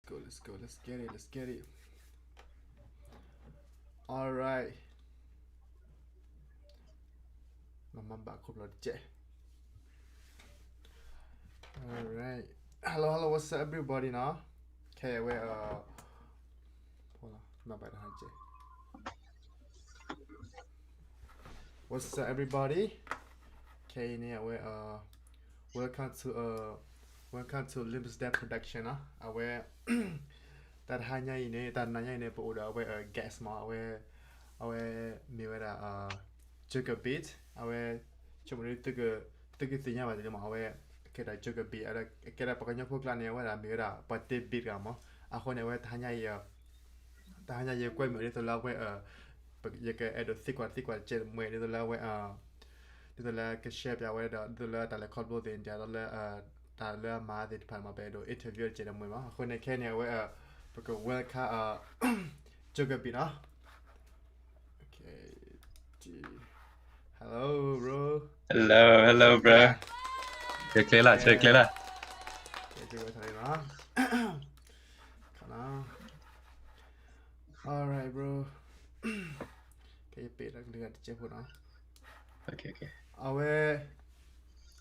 go, let's go, let's get it, let's get it. All right. မၤမၤဘၣ်ခိၣ်ဖျီတကဲး. All right. Hello, hello, what's up, everybody နီၤ. ခဲအံၤအဝဲ အ မၤဘၣ်တဟါကဲး. What's up, everybody? ခဲအံၤန့ၣ် အဝဲ uh, welcome to, uh, welcome to Limbic Dad Production နီၤ. အဝဲ တၢ်တဟါညါအံၤန့ၣ် တၢ်တနၤညါအံၤန့ၣ် ပအိၣ်ဒီးအဝဲ uh, guest မး အဝဲ အဝဲမ့ၢ်ဝဲဒၣ် uh, Joker Beat အဝဲ ဆိကမိၣ်ဒ် သုကသ့ၣ်ညါဘၣ်ဒ်လဲၣ်မး အဝဲ ကဲဒၣ် Joker Beat အကဲဒၣ်ပှၤကညီဖိကျါန့ၣ် အဝဲဒၣ်မ့ၢ်ဝဲဒၣ်ပှၤတ့ beat တဂၤမး. အဃိန့ၣ် အဝဲတဟါညါအံၤ တဟါညါယကွဲမုာ်ဒ်သိးလၢအဝဲ ယကအဲၣ်ဒိးသံကွၢ်သံကွၢ်တကဲးတမှဲဒ်သိးလၢအဝဲ ဒ်သိးလၢက share ပၠးဝဲဒီး ဒ်သိးလၢတၢ်လဲၤခီဖျိသ့ၣ်တဖၣ် ဒ်သိးလၢ တၢ်လၢအမၤသ့ၣ်တဖၣ်မး ပအဲၣ်ဒိး interview တကဲးတမှဲမး. အဃိန့ၣ်ခဲန့ၣ် အဝဲ ပက welcome Joker Beat နီၤ. Okay. Hello, bro. Hello, hello, bro. ကဲကျဲလၢ ကဲကျဲလၢ ကဲကျဲလၢ All right, bro. ကဲ ယပ့ၤလီၤကလုၢ်တကဲးဖိနီၤ. Okay, okay. အဝဲ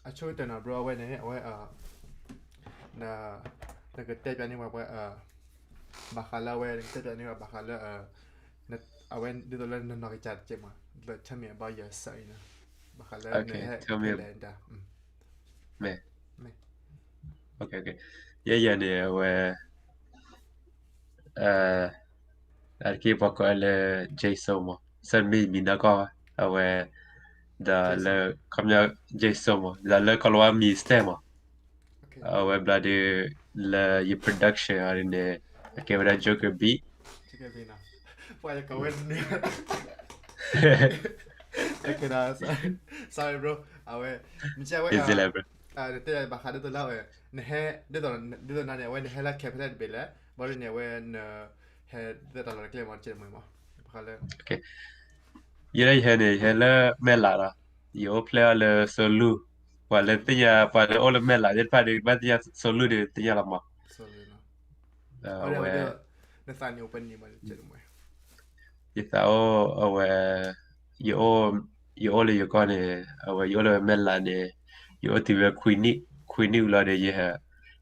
အဆိကတၢၢ်နီၤ bro အဝဲန့ၣ် အဝဲ န နကတဲပၠးန့ၢ်ပှၤ ပှၤ ဘၣ်ဃးလၢအဝဲ နကတဲပၠးန့ၢ်ပှၤ ဘၣ်ဃးလၢ အဝဲဒ်သိးလၢနနီၢ်ကစၢ်တကဲးမး ဒီး tell me about yourself အံၤနီၤ. ဘၣ်ဃးလၢနဟဲ တလဲၤဒၣ် မ့ၢ် okay, okay. ယဲယၤန့ၣ် အဝဲ အတက့ၢ်ပှၤကိးလၢ Jason မး စၢ်မ့ၢ်မံၤနီၢ်ကီၢ် အဝဲ ဒီးလၢ ခီပညီ Jason မး ဒီးလၢကီၢ်လၤဝါမံၤ Stan မး အဝဲဘျီဒုး လၢယ production အီၤဒ်န့ၣ် အကဲဝဲဒၣ် Joker Beat. Sorry bro. အဝဲ မ့ၢ်ကဲဝဲ တဲဘၣ်ဃးဒ်သိးလၢအဝဲ နဟဲ ဒ်သိး ဒ်သိးနၤန့ၣ် အဝဲနဟဲလၢခဲဖဲလဲၣ်တဘ့ၣ်လဲၣ် ဘၣ်ဒ်န့ၣ် အဝဲန ဟဲ ဒ်သိးတၢ်လီၢ်တကျဲမး တကဲးတမှဲမး ဘၣ်ဃးလၢ ယဲဒၣ်ယဟဲန့ၣ် ယဟဲလၢမဲၢ်လးလီၤ. ယအိၣ်ဖျဲၣ်အီၤလၢစိလူၢ်, ပှၤလၢသ့ၣ်ညါ ပှၤလၢအိၣ်လၢမဲၢ်လးသ့ၣ်တဖၣ်ဒီး ဘၣ်သ့ၣ်ညါစိလူၢ်ဒီးသ့ၣ်ညါလီၤမး. အဝဲ ယသးအိၣ်အဝဲ ယအိၣ် ယအိၣ်လၢယကီၢ်န့ၣ် အဝဲယအိၣ်လၢမဲၢ်လးန့ၣ် ယအိၣ်တုၤဝဲခွံနံၣ်, ခွံနံၣ်ဝံၤလီၤဒီး ယဟဲ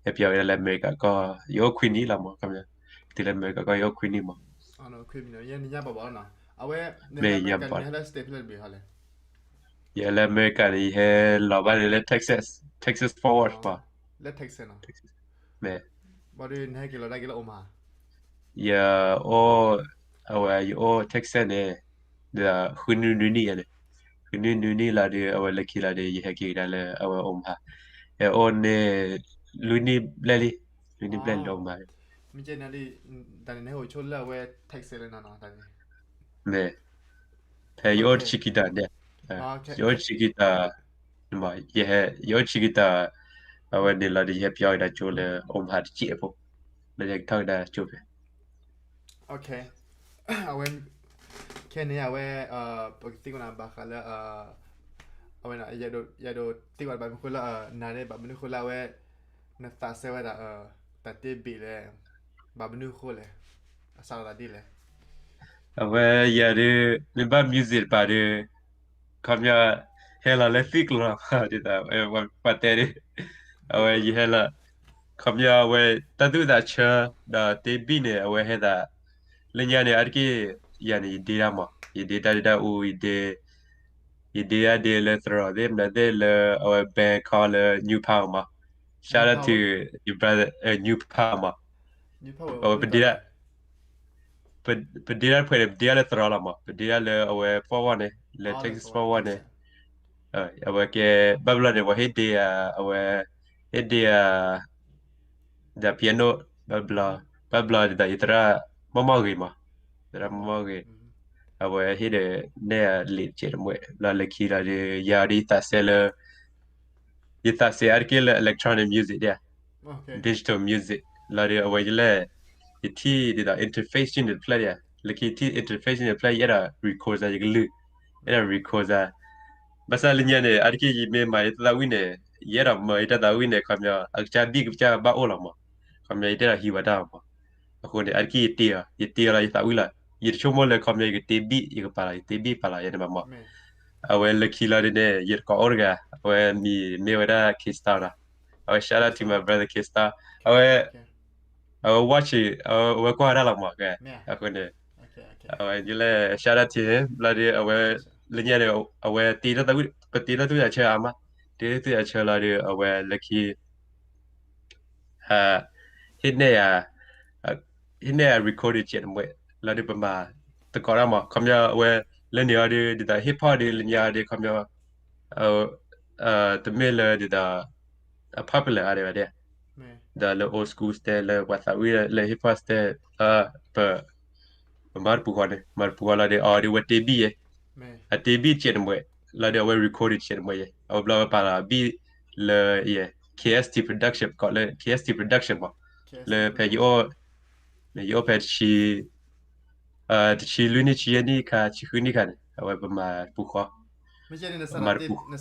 ဟဲပၠးဝဲဒၣ်လၢအမဲရကၤကီၢ်, ယအိၣ်ခွံနံၣ်လီၤမး ခီပညီ, တုၤလၢအမဲရကၤကီၢ် ယအိၣ်ခွံနံၣ်မး. မ့ၢ်ညါဘၣ်ဘၣ်နီၤ. အဝဲ ယဟဲလၢအမဲရကၤန့ၣ် ယဟဲလီၤဘၣ်န့ၣ်လၢ Texas, Texas Fort Worth မး. မ့ၢ် ယအိၣ် အဝဲ ယအိၣ် Texas န့ၣ် ဒီးဃုနွံနွံနံၣ်ယဲန့ၣ်, ဃုနွံနွံနံၣ်လီၤဒီး အဝဲလၢခံလီၤဒီး ယဟဲက့ၤကဒါလၢအဝဲ Omaha, ယအိၣ်န့ၣ် လွံၢ်နံၣ်ဘျဲၣ်လံ, လွံၢ်နံၣ်ဘျဲၣ်လံ Omaha. မ့ၢ် ဖဲယအိၣ် Chiquita န့ၣ်, ယအိၣ် Chiquita, ယဟဲ ယအိၣ် Chiquita အဝဲန့ၣ်လီၤဒီး ယဟဲပၠးဝဲဒၣ်ကၠိလၢ Omaha တစဲးဖိ, လၢယကထီၣ်ကဒါကၠိဖဲ အဝဲ ခဲန့ၣ် အဝဲ ပကသံကွၢ်နၤဘၣ်ဃးလၢ အဝဲ ယအဲၣ်ဒိးသံကွၢ်ဘၣ်မနုၤဃိလၢ နၤန့ၣ် ဘၣ်မနုၤဃိလၢအဝဲ နသးစဲဝဲဒၣ် တၢ်တ့ဘ့ၣ်လဲၣ်, ဘၣ်မနုၤဃိလဲၣ်, အစးထီၣ်သးဒ်လဲၣ်. အဝဲယၤဒုး မ့ၢ်ဘၣ် music တပၤဒီး ခီပညီ ဟဲလီၤလၢသုးကျိၤလီၤ ဒ်သိး ပှၤတဲဒ် အဝဲယဟဲလီၤ ခီပညီအဝဲ တၢ်သူၣ်သးဆၢ ဒီးတ့ဘ့ၣ်န့ၣ် အဝဲဟဲသး လၢညါန့ၣ် အါတက့ၢ် ယၤန့ၣ် ယဒ့တၢ်မး ယဒ့တၢ်ဒ့တၢ်အူ ယဒ့ ယဒ့တၢ်ဒ့လၢသရိာ်သ့ၣ်မနုၤသ့ၣ်လၢ အဝဲ band called လၢ New Power မး. Shout out to your brother, New Power မး. အဝဲပဒ့တၢ် ပဒ့တၢ်တဖှဲးန့ၣ် ပဒ့တၢ်လၢသရိာ်လီၤမး ပဒ့တၢ်လၢအဝဲ Fort Worth န့ၣ် လၢ Texas Fort Worth န့ၣ် အဝဲကဲ ဘၣ်ဘျီန့ၣ် ပှၤဟ့ၣ်ဒ့ဧါ အဝဲ ဟ့ၣ်ဒ့ဧါ ဒီး piano ဘၣ်ဘျီ ဘၣ်ဘျီဒ်သိးယသရၣ် မီၢ်မီၢ်ဂ့ၤမး သရၣ်မီၢ်မီၢ်ဂ့ၤ အဝဲဟ့ၣ်ဒီးနဲၣ်အလံာ်တကဲးတမှဲ ဘျီလၢခံလီၤဒီး ယၤဒ်ယသးစဲလၢ ယသးစဲအါတက့ၢ်လၢ electronic music ဒ်ဧါ digital music လီၤဒီး အဝဲယလဲၣ် ယထံၣ်ဒ်သိး interface န့ၣ်တဖျၢၣ်ဒ်ဧါ လၢခံထံၣ် interface န့ၣ်တဖျၢၣ် ယအဲၣ်ဒိး record စၢ် ယကလုၢ် အဲၣ်ဒိး record စၢ် ဘၣ်ဆၣ်လၢညါန့ၣ် အါတက့ၢ်ယမ့ၢ်မၤယတၢ်သးဝံၣ်န့ၣ် ယအဲၣ်ဒိးမၤယတၢ်သးဝံၣ်န့ၣ် ခီပညီ အကစၢ်ဘံၣ်ကစၢ်ဘၣ်အိၣ်လီၤမး ခီပညီ ယတအဲၣ်ဒိးဟံးဝဲတၢ်မး အဃိန့ၣ် အါတက့ၢ်ယတ့အီၤ, ယတ့အီၤလီၤ ယသးဝံၣ်လီၤ, ယတဆိကမိၣ်လၢခီပညီ ယကတ့ beat ယကပာ်လီၤ, ယတ့ beat ပာ်လီၤယဲန့ၣ်ဘၣ်မး. အဝဲလၢခံလီၤဒ်န့ၣ် ယတကိးအိၣ်တဂၤ, အဝဲမံၤမ့ၢ်ဝဲဒၣ် K-Star နီၤ, အဝဲ shout out to my brother K-Star, အဝဲ အဝဲ watch, အဝဲကွၢ်ဝဲဒၣ်လီၤမး, အဃိန့ၣ် အဝဲဒ်လဲၣ် shout out to him လီၤဒီး အဝဲ လၢညါန့ၣ် အဝဲတ့ ပတ့လၢသူၣ်အဆၢအါမး, တ့လၢသူၣ်အဆၢလီၤဒီး အဝဲလၢခံ ဟ့ၣ်နဲၣ်ယၤ, ဟ့ၣ်နဲၣ်ယၤ recording ကဲးတမှဲး လီၤဒီးပမၤသကိးတၢ်မး, ခီပညီအဝဲ လၢန့ၣ်အီၤဒီး ဒ်သိး hip hop ဒီး လၢညါအီၤဒီး ခီပညီ တမ့ၢ်လၢဒ်သိး အ popular အါဒံးဘၣ်ဒဲး, ဒီးလၢ old school style လၢပှၤသးဝံၣ်လၢ hip hop style ပ ပမၤတပူၤဃီန့ၣ် မၤတပူၤဃီလီၤဒီး အီၤဒီး အဝဲတ့ beat ယဲ, အတ့ beat ကဲးတမှဲး လီၤဒီး အဝဲ recording ကဲးတမှဲးယဲ, အဝဲဘျီဝဲပာ်လီၤ beat လၢ ယဲ K S T production ကိးလၢ K S T production မး, လၢဖဲယအိၣ် ယအိၣ်ဖဲတဆံ တဆံလွံၢ်နံၣ် တဆံယဲၢ်နံၣ်ခါ တဆံဃုနံၣ်ခါန့ၣ် အဝဲပမၤတပူၤဃီ, မၤတပူၤ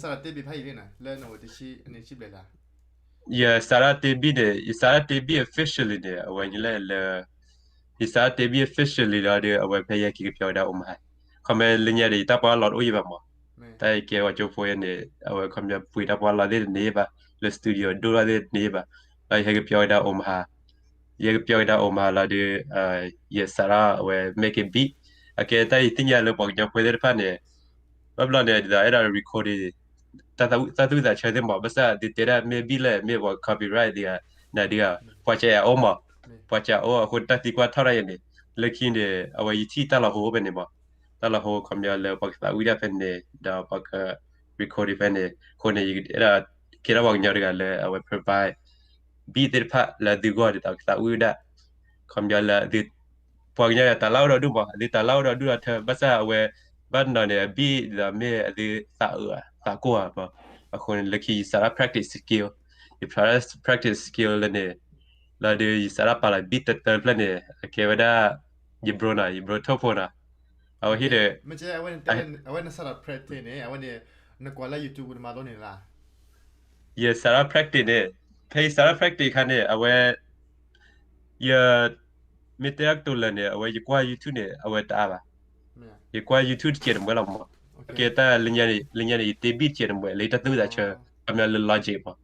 ယစးထီၣ်တ့ beat န့ၣ် ယစးထီၣ်တ့ beat officially န့ၣ် အဝဲလဲၣ်လၢ ယစးထီၣ်တ့ beat officially လီၤဒီး အဝဲဖဲယဟဲက့ၤကပျီၤဝဲဒၣ် Omaha, ခီမ့ၢ်လၢညါဒီး ယတၢ်ပှၢ်လီၤတအိၣ်ယဲဘၣ်မး, တၢ်ယကဲဝဲကၠိဖိယဲန့ၣ် အဝဲခီပညီပှ့ၤတၢ်ပှၢ်လီၤသ့ၣ်တန့ၢ်ဘၣ်, လၢ studio ဒိၣ်ထီၣ်သ့ၣ်တန့ၢ်ဘၣ်, ဒီးယဟဲကပျီၤဝဲဒၣ် Omaha, ယဟဲကပျီၤဝဲဒၣ် Omaha လီၤဒီး ယစးထီၣ်အဝဲ make a beat, အကဲတၢ်ယသ့ၣ်ညါလၢပှၤကညီဖိသ့ၣ်တဖၣ်န့ၣ် ဘၣ်ဘျီန့ၣ် ဒ်သိးအဲၣ်ဒိး recording တၢ်သူၣ်သးဆၢသ့ၣ်မး, ဘၣ်ဆၣ်ဒုးတဲဒၣ်မ့ၢ် beat လဲၣ် မ့ၢ်ပှၤ copyright ဒ်ဂၤ နၤဒ်ဂၤ, ပှၤစံးအအိၣ်မး, ပှၤစံးအအိၣ်အဃိတၢ်သံကွၢ်ထီၣ်တၢ်ယဲန့ၣ်, လၢခံန့ၣ် အဝဲယထံၣ်တၢ်လီၤဟိဖဲန့ၣ်မး, တၢ်လီၤဟိခီပညီလၢပှၤကသးဝံၣ်ဒၣ်ဖဲန့ၣ် ဒီးပှၤက recording ဖဲန့ၣ်, အဃိန့ၣ် ယအဲၣ်ဒိးကဲထီၣ်ပှၤကညီတဂၤလၢအဝဲ provide beat သ့ၣ်တဖၣ်လၢအသုဂီၢ်ဒ်သိးကသးဝံၣ်ဝဲဒၣ်, ခီပညီလၢအသု ပှၤကညီတၢ်လၢအိၣ်ဒီးဒူၣ်မး, အသုတၢ်လၢအိၣ်ဒီးဒူၣ်ဒီးထၢ, ဘၣ်ဆၣ်အဝဲ ဘၣ်တနီၤန့ၣ် အ beat ဒ်သိးမ့ၢ်အသုသးအုး သးကိၢ်ဧါ, အဃိန့ၣ် လၢခံယစးထီၣ် practice skill, ယ practice skill လၢန့ၣ်, လီၤဒီးယစးထီၣ်ပာ်လီၤ beat တတၢတဖျၢၣ်န့ၣ် အကဲဝဲဒၣ် ယ bro နီၤ, ယ bro ထိၣ်ဖိနီၤ, အဝဲဟ့ၣ်ဒီး အဝဲနစးထီၣ် practice န့ၣ် အဝဲန့ၣ် နကွၢ်လၢ YouTube နမၤလိန့ၣ်လီၤ. ယစးထီၣ် practice န့ၣ်, ဖဲယစးထီၣ် practice အခါန့ၣ် အဝဲ ယ မ့ၢ်တဲအကတိၤလၢာ်န့ၣ် အဝဲယကွၢ် YouTube န့ၣ် အဝဲတအါဘၣ်, ယကွၢ် YouTube တစဲးတမှဲးလီၤမး, အကဲတၢ်လၢညါန့ၣ် ယတ့ beat တစဲးတမှဲး လၢယတၢ်သူၣ်သးဆၢ, ခီပညီလၢ Logic မး,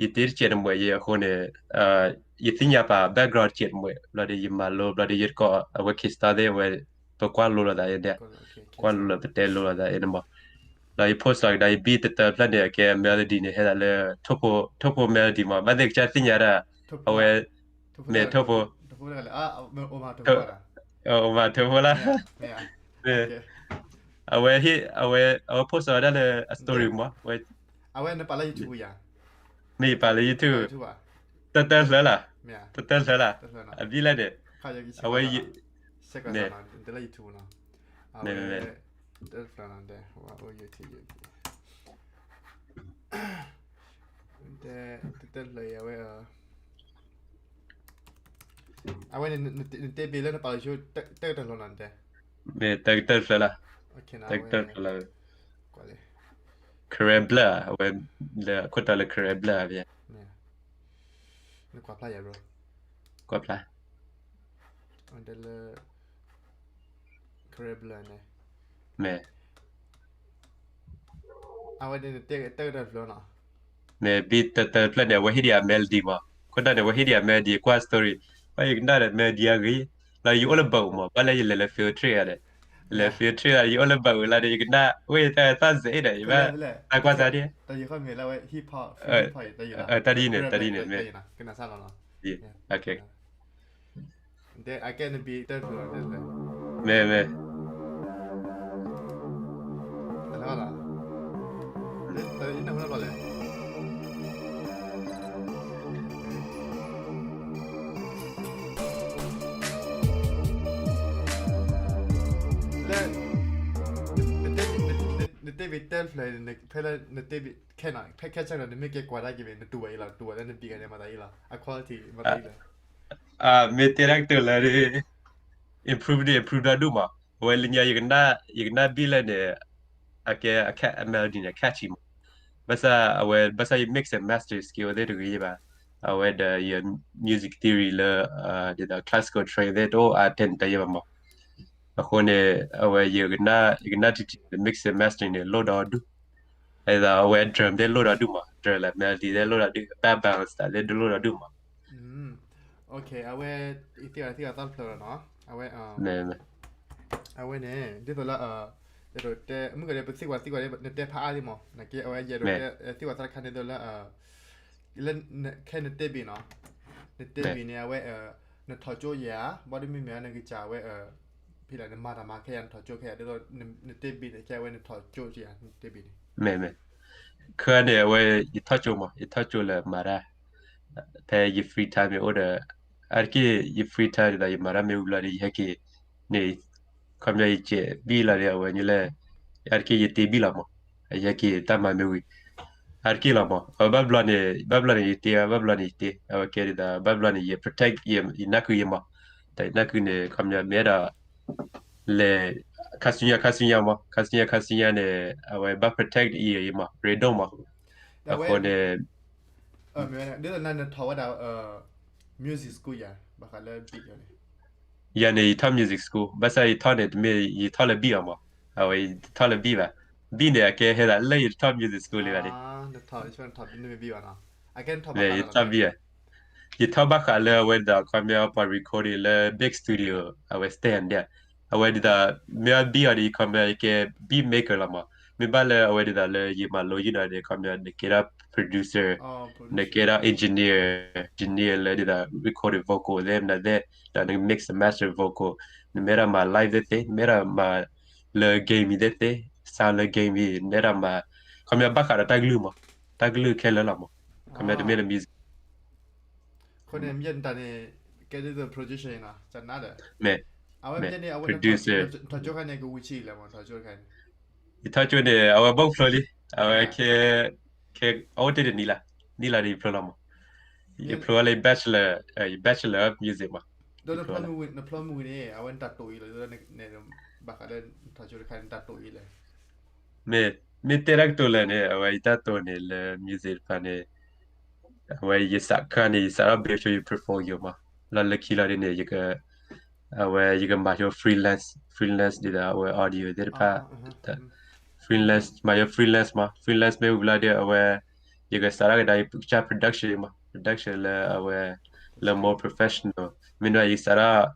ယတ့တစဲးတမှဲးယဲအဃိန့ၣ် ယသ့ၣ်ညါပာ် background တစဲးတမှဲး ဘျီဒီးယမၤလိ ဘျီဒီးယတကိး အဝဲ K-Star သ့ၣ်အဝဲ ပကွၢ်လိလီၤသးယဲဒၣ်, ကွၢ်လိလီၤပတဲလိလီၤသးယဲန့ၣ်မး, ဒီးယ post ကဒါ ယ beat တတၢတဖျၢၣ်န့ၣ် အကဲ melody န့ၣ် ဟဲသးလၢ ထိၣ်ဖိ melody မး, ဘၣ်သ့ၣ်ကစၢ်သ့ၣ်ညါဒၣ် အဝဲ မ့ၢ်ထိၣ်ဖိ အိၣ်မးထိၣ်ဖိလၢ အဝဲ အဝဲ အဝဲ post ဝဲဒၣ်လၢအ story မး, မ့ၢ်ယပာ်လၢ YouTube တၢတၢဖျၢၣ်လီၤ, တၢတၢဖျၢၣ်လီၤ, အဘံၣ်လဲၣ်န့ၣ်, အဝဲ မ့ၢ် တၢတၢဖျၢၣ်, အဝဲန့ၣ် နတဲဘၣ်လၢနပာ်လီၤဆိ တၢတၢဖျၢၣ်လီၤနတဲ, မ့ၢ်တၢတၢဖျၢၣ်လီၤ, တၢတၢဖျၢၣ်လီၤ, Korean Blood အဝဲ လၢအခိၣ်တီလၢ Korean Blood အဝဲ ကွၢ်ဖျါ, လၢ Korean Blood န့ၣ်, မ့ၢ် အဝဲန့ၣ် တၢတၢဖျၢၣ်လီၤ, မ့ၢ် beat တၢတၢဖျၢၣ်န့ၣ် အဝဲဟ့ၣ်ဒံးအ melody မး, ခိၣ်တီန့ၣ် အဝဲဟ့ၣ်ဒံးအ melody ကွၢ် story, ဘၣ်ယကနၣ်ဒီး melody အဂ့ၤ, လီၤယအိၣ်လၢဘၢၣ်မး, ဘၣ်လၢယလဲၤလၢ field trip ဧါဒီး, လဲၤ field trip ဧါ ယအိၣ်လၢဘၢၣ်လီၤဒီး ယကနၣ် ဝဲယတၢ်သၣ်စဲအံၤဒီး ယဘၣ် တၢ်ကွၢ်သးဒ် တၢ်ဒ်န့ၣ် တၢ်ဒ်န့ၣ် မ့ၢ် မ့ၢ် လၢ နတဲဘၣ်တၢတဖျၢၣ် ဖဲလၢနတဲဘၣ် ခဲနီၤ ဖဲခဲဆၢနီၤ နမ့ၢ်ကဲကွၢ်တၢ်က့ၤမ့ၢ် နတူၢ်ဘၣ်အံၤလီၤ တူၢ်ဘၣ်လၢနဘံၣ်ဂၤန့ၣ် မၤသးအံၤလီၤ အ quality မၤသးအံၤလီၤ မ့ၢ်တဲတၢ်ကတိၤလၢ improve န့ၣ် improve ဒိၣ်ဒိၣ်မး အဝဲလၢညါ ယကနၣ် beat လၢန့ၣ် အကဲ အ melody န့ၣ် catchy မး ဘၣ်ဆၣ်အဝဲ ဘၣ်ဆၣ်ယ mix and master skill သ့ၣ်တဂ့ၤဘၣ် အဝဲဒီးယ music theory လၢ ဒ်သိး classical train သ့ၣ်တအိၣ်အါထဲန့ၣ်တယဲၢ်ဘၣ်မး. အဃိန့ၣ် အဝဲယကနၣ် ယကနၣ်ထံထံ mix and mastering န့ၣ် လိၣ်ဒီဒူၣ်, ဒ်သိးအဝဲ drum သ့ၣ်လိၣ်ဒီဒူၣ်မး, drum လၢ melody သ့ၣ်လိၣ်ဒီဒူၣ်, bass balance သ့ၣ်ဒၣ်လိၣ်ဒီဒူၣ်မး. အဝဲ ယသံကွၢ်သံကွၢ်သီတဖျၢၣ်လီၤနီၤ, အဝဲ အဝဲန့ၣ် ဒ်သိးလၢ ယအဲၣ်ဒိးတဲ မုၢ်ကဒီး ပသံကွၢ်သံကွၢ် နတဲဖးအါလံမး, နာ်က့ အဝဲယအဲၣ်ဒိးတဲ သံကွၢ်သီတခါန့ၣ် ဒ်သိးလၢ လၢ ခဲနတဲဘ့ၣ်နီၤ, နတဲဘ့ၣ်န့ၣ် အဝဲ နထီၣ်ကၠိယၤ, ဘၣ်ဒ်မ့မ့ၢ်နကစၢ်ဝဲ ဖဲလဲၣ် နမၤတၢ်မၤခဲယၤ နထီၣ်ကၠိခဲယၤ ဒ်သိး နတဲဘ့ၣ်န့ၣ် ခဲအဝဲနထီၣ်ကၠိယၤ နတဲဘ့ၣ်န့ၣ်. မ့ၢ် မ့ၢ် ခဲန့ၣ် အဝဲ ယထီၣ်ကၠိမး, ယထီၣ်ကၠိလၢမၤတၢ် ဖဲယ free time မ့ၢ်အိၣ်ဒီး အါတက့ၢ် ယ free time ဒ်သိး ယမၤတၢ်မ့ၢ်ဝံၤဘျီဒီး ယဟဲက့ၤန့ၣ် ခီပညီယစဲးဘံၣ်လီၤဒီး အဝဲညါလၢ အါတက့ၢ်ယတ့ဘံၣ်လီၤမး, ယဟဲက့ၤတၢ်မၤမ့ၢ်ဝံၤ အါတက့ၢ်လီၤမး. အဝဲဘၣ်ဘျီန့ၣ် ဘၣ်ဘျီန့ၣ်ယတ့, ဘၣ်ဘျီန့ၣ်ယတ့, အဝဲကဲဒ်သိး ဘၣ်ဘျီန့ၣ် ယ protect ယနၢ်ကုယမး, တၢ်ယနၢ်ကုန့ၣ် ခီပညီမ့ၢ်အဲၣ်ဒိး လဲၤ ခါဆူညါ ခါဆူညါမး, ခါဆူညါ ခါဆူညါန့ၣ် အဝဲဘၣ် protect ယမး, ရ့ဒိၣ်မး, အဃိန့ၣ် ဒ်သိးနထီၣ်ဝဲဒၣ် music school ယၤ ဘၣ်ဃးလၢ beat ယၤန့ၣ်. ယၤန့ၣ် ယထီၣ် music school, ဘၣ်ဆၣ်ယထီၣ်န့ၣ် တမ့ၢ်ယထီၣ်လၢ beat အီၤမး, အဝဲယတထီၣ်လၢ beat ဘၣ်, beat န့ၣ် အကဲဟဲသးလၢယတထီၣ် music school လံဘၣ်န့ၣ် ယထီၣ် beat ယထီၣ်ဘၣ်ဃးလၢအဝဲဒၣ် ခီပညီ ပှၤ recording လၢ big studio အဝဲ stand ဒၣ်, အဝဲဒ်သိး မ့ၢ်အီၣ် beat အီၤဒီး ခီပညီ ယကဲ beat maker လီၤမး, မ့ၢ်ဘၣ်လၢအဝဲဒ်သိးလၢယမၤလိယုၢ်ဒီးန့ၣ် ခီပညီ နကဲဒၣ် producer, နကဲဒၣ် engineer, engineer လၢဒ်သိး record vocal သ့ၣ်မနုၤသ့ၣ်, ဒီးနက mix and master vocal, နမ့ၢ်အဲၣ်ဒိးမၤ live သ့ၣ်သ့ၣ်, နမ့ၢ်အဲၣ်ဒိးမၤလၢ gaming သ့ၣ်သ့ၣ်, sound လၢ gaming, နအဲၣ်ဒိးမၤ, ခီပညီဘၣ်ဃးဒီးတၢ်ကလုၢ်မး, တၢ်ကလုၢ်ခဲလၢာ်လီၤမး, ခီပညီတမ့ၢ်လၢ music အဃိန့ၣ် မ့ၢ်တၢ်န့ၣ် ကဲဒ်သိး producer နီၤ, မ့ၢ် အဝဲမ့ၢ်န့ၣ် အဝဲ producer ထီၣ်ကၠိခါန့ၣ် ကဝံၤဆံးလၢမး ထီၣ်ကၠိခါန့ၣ်. ယထီၣ်ကၠိန့ၣ် အဝဲဘၣ်ဖျိလံ, အဝဲခဲ ခဲ အအိၣ်တ့ၢ်တနံၤလၢ်, နံၣ်လၢ်ဒီးယဖျိလီၤမး, ယဖျိဝဲလၢ bachelor, bachelor of music မး, ဒီးနဖျီမုၢ်ဝံၤန့ၣ် အဝဲနတၢ်တိာ်အံၤလီၤ, ဘၣ်ဃးလၢ ထီၣ်ကၠိတခါန့ၣ် နတၢ်တိာ်အံၤလဲၣ်. မ့ၢ် မ့ၢ်တဲတၢ်ကတိၤလဲၣ်န့ၣ် အဝဲယတၢ်တိာ်န့ၣ်လၢ music တဖၣ်န့ၣ် အဝဲယစးခါန့ၣ် ယစးထီၣ် build ဆိယ portfolio မး, လီၢ်လၢခံလီၤဒ်န့ၣ် ယက အဝဲယကမၤဆိ freelance, freelance ဒ်သိးအဝဲ audio သ့ၣ်တဖၣ် freelance, မၤယ freelance မး, freelance မ့ၢ်ဝံၤလီၤဒီး အဝဲ ယကစးထီၣ်ကဒါယကစၢ် production မး, production လၢအဝဲ လၢ more professional မ့ၢ်န့ၣ် ယစးထီၣ်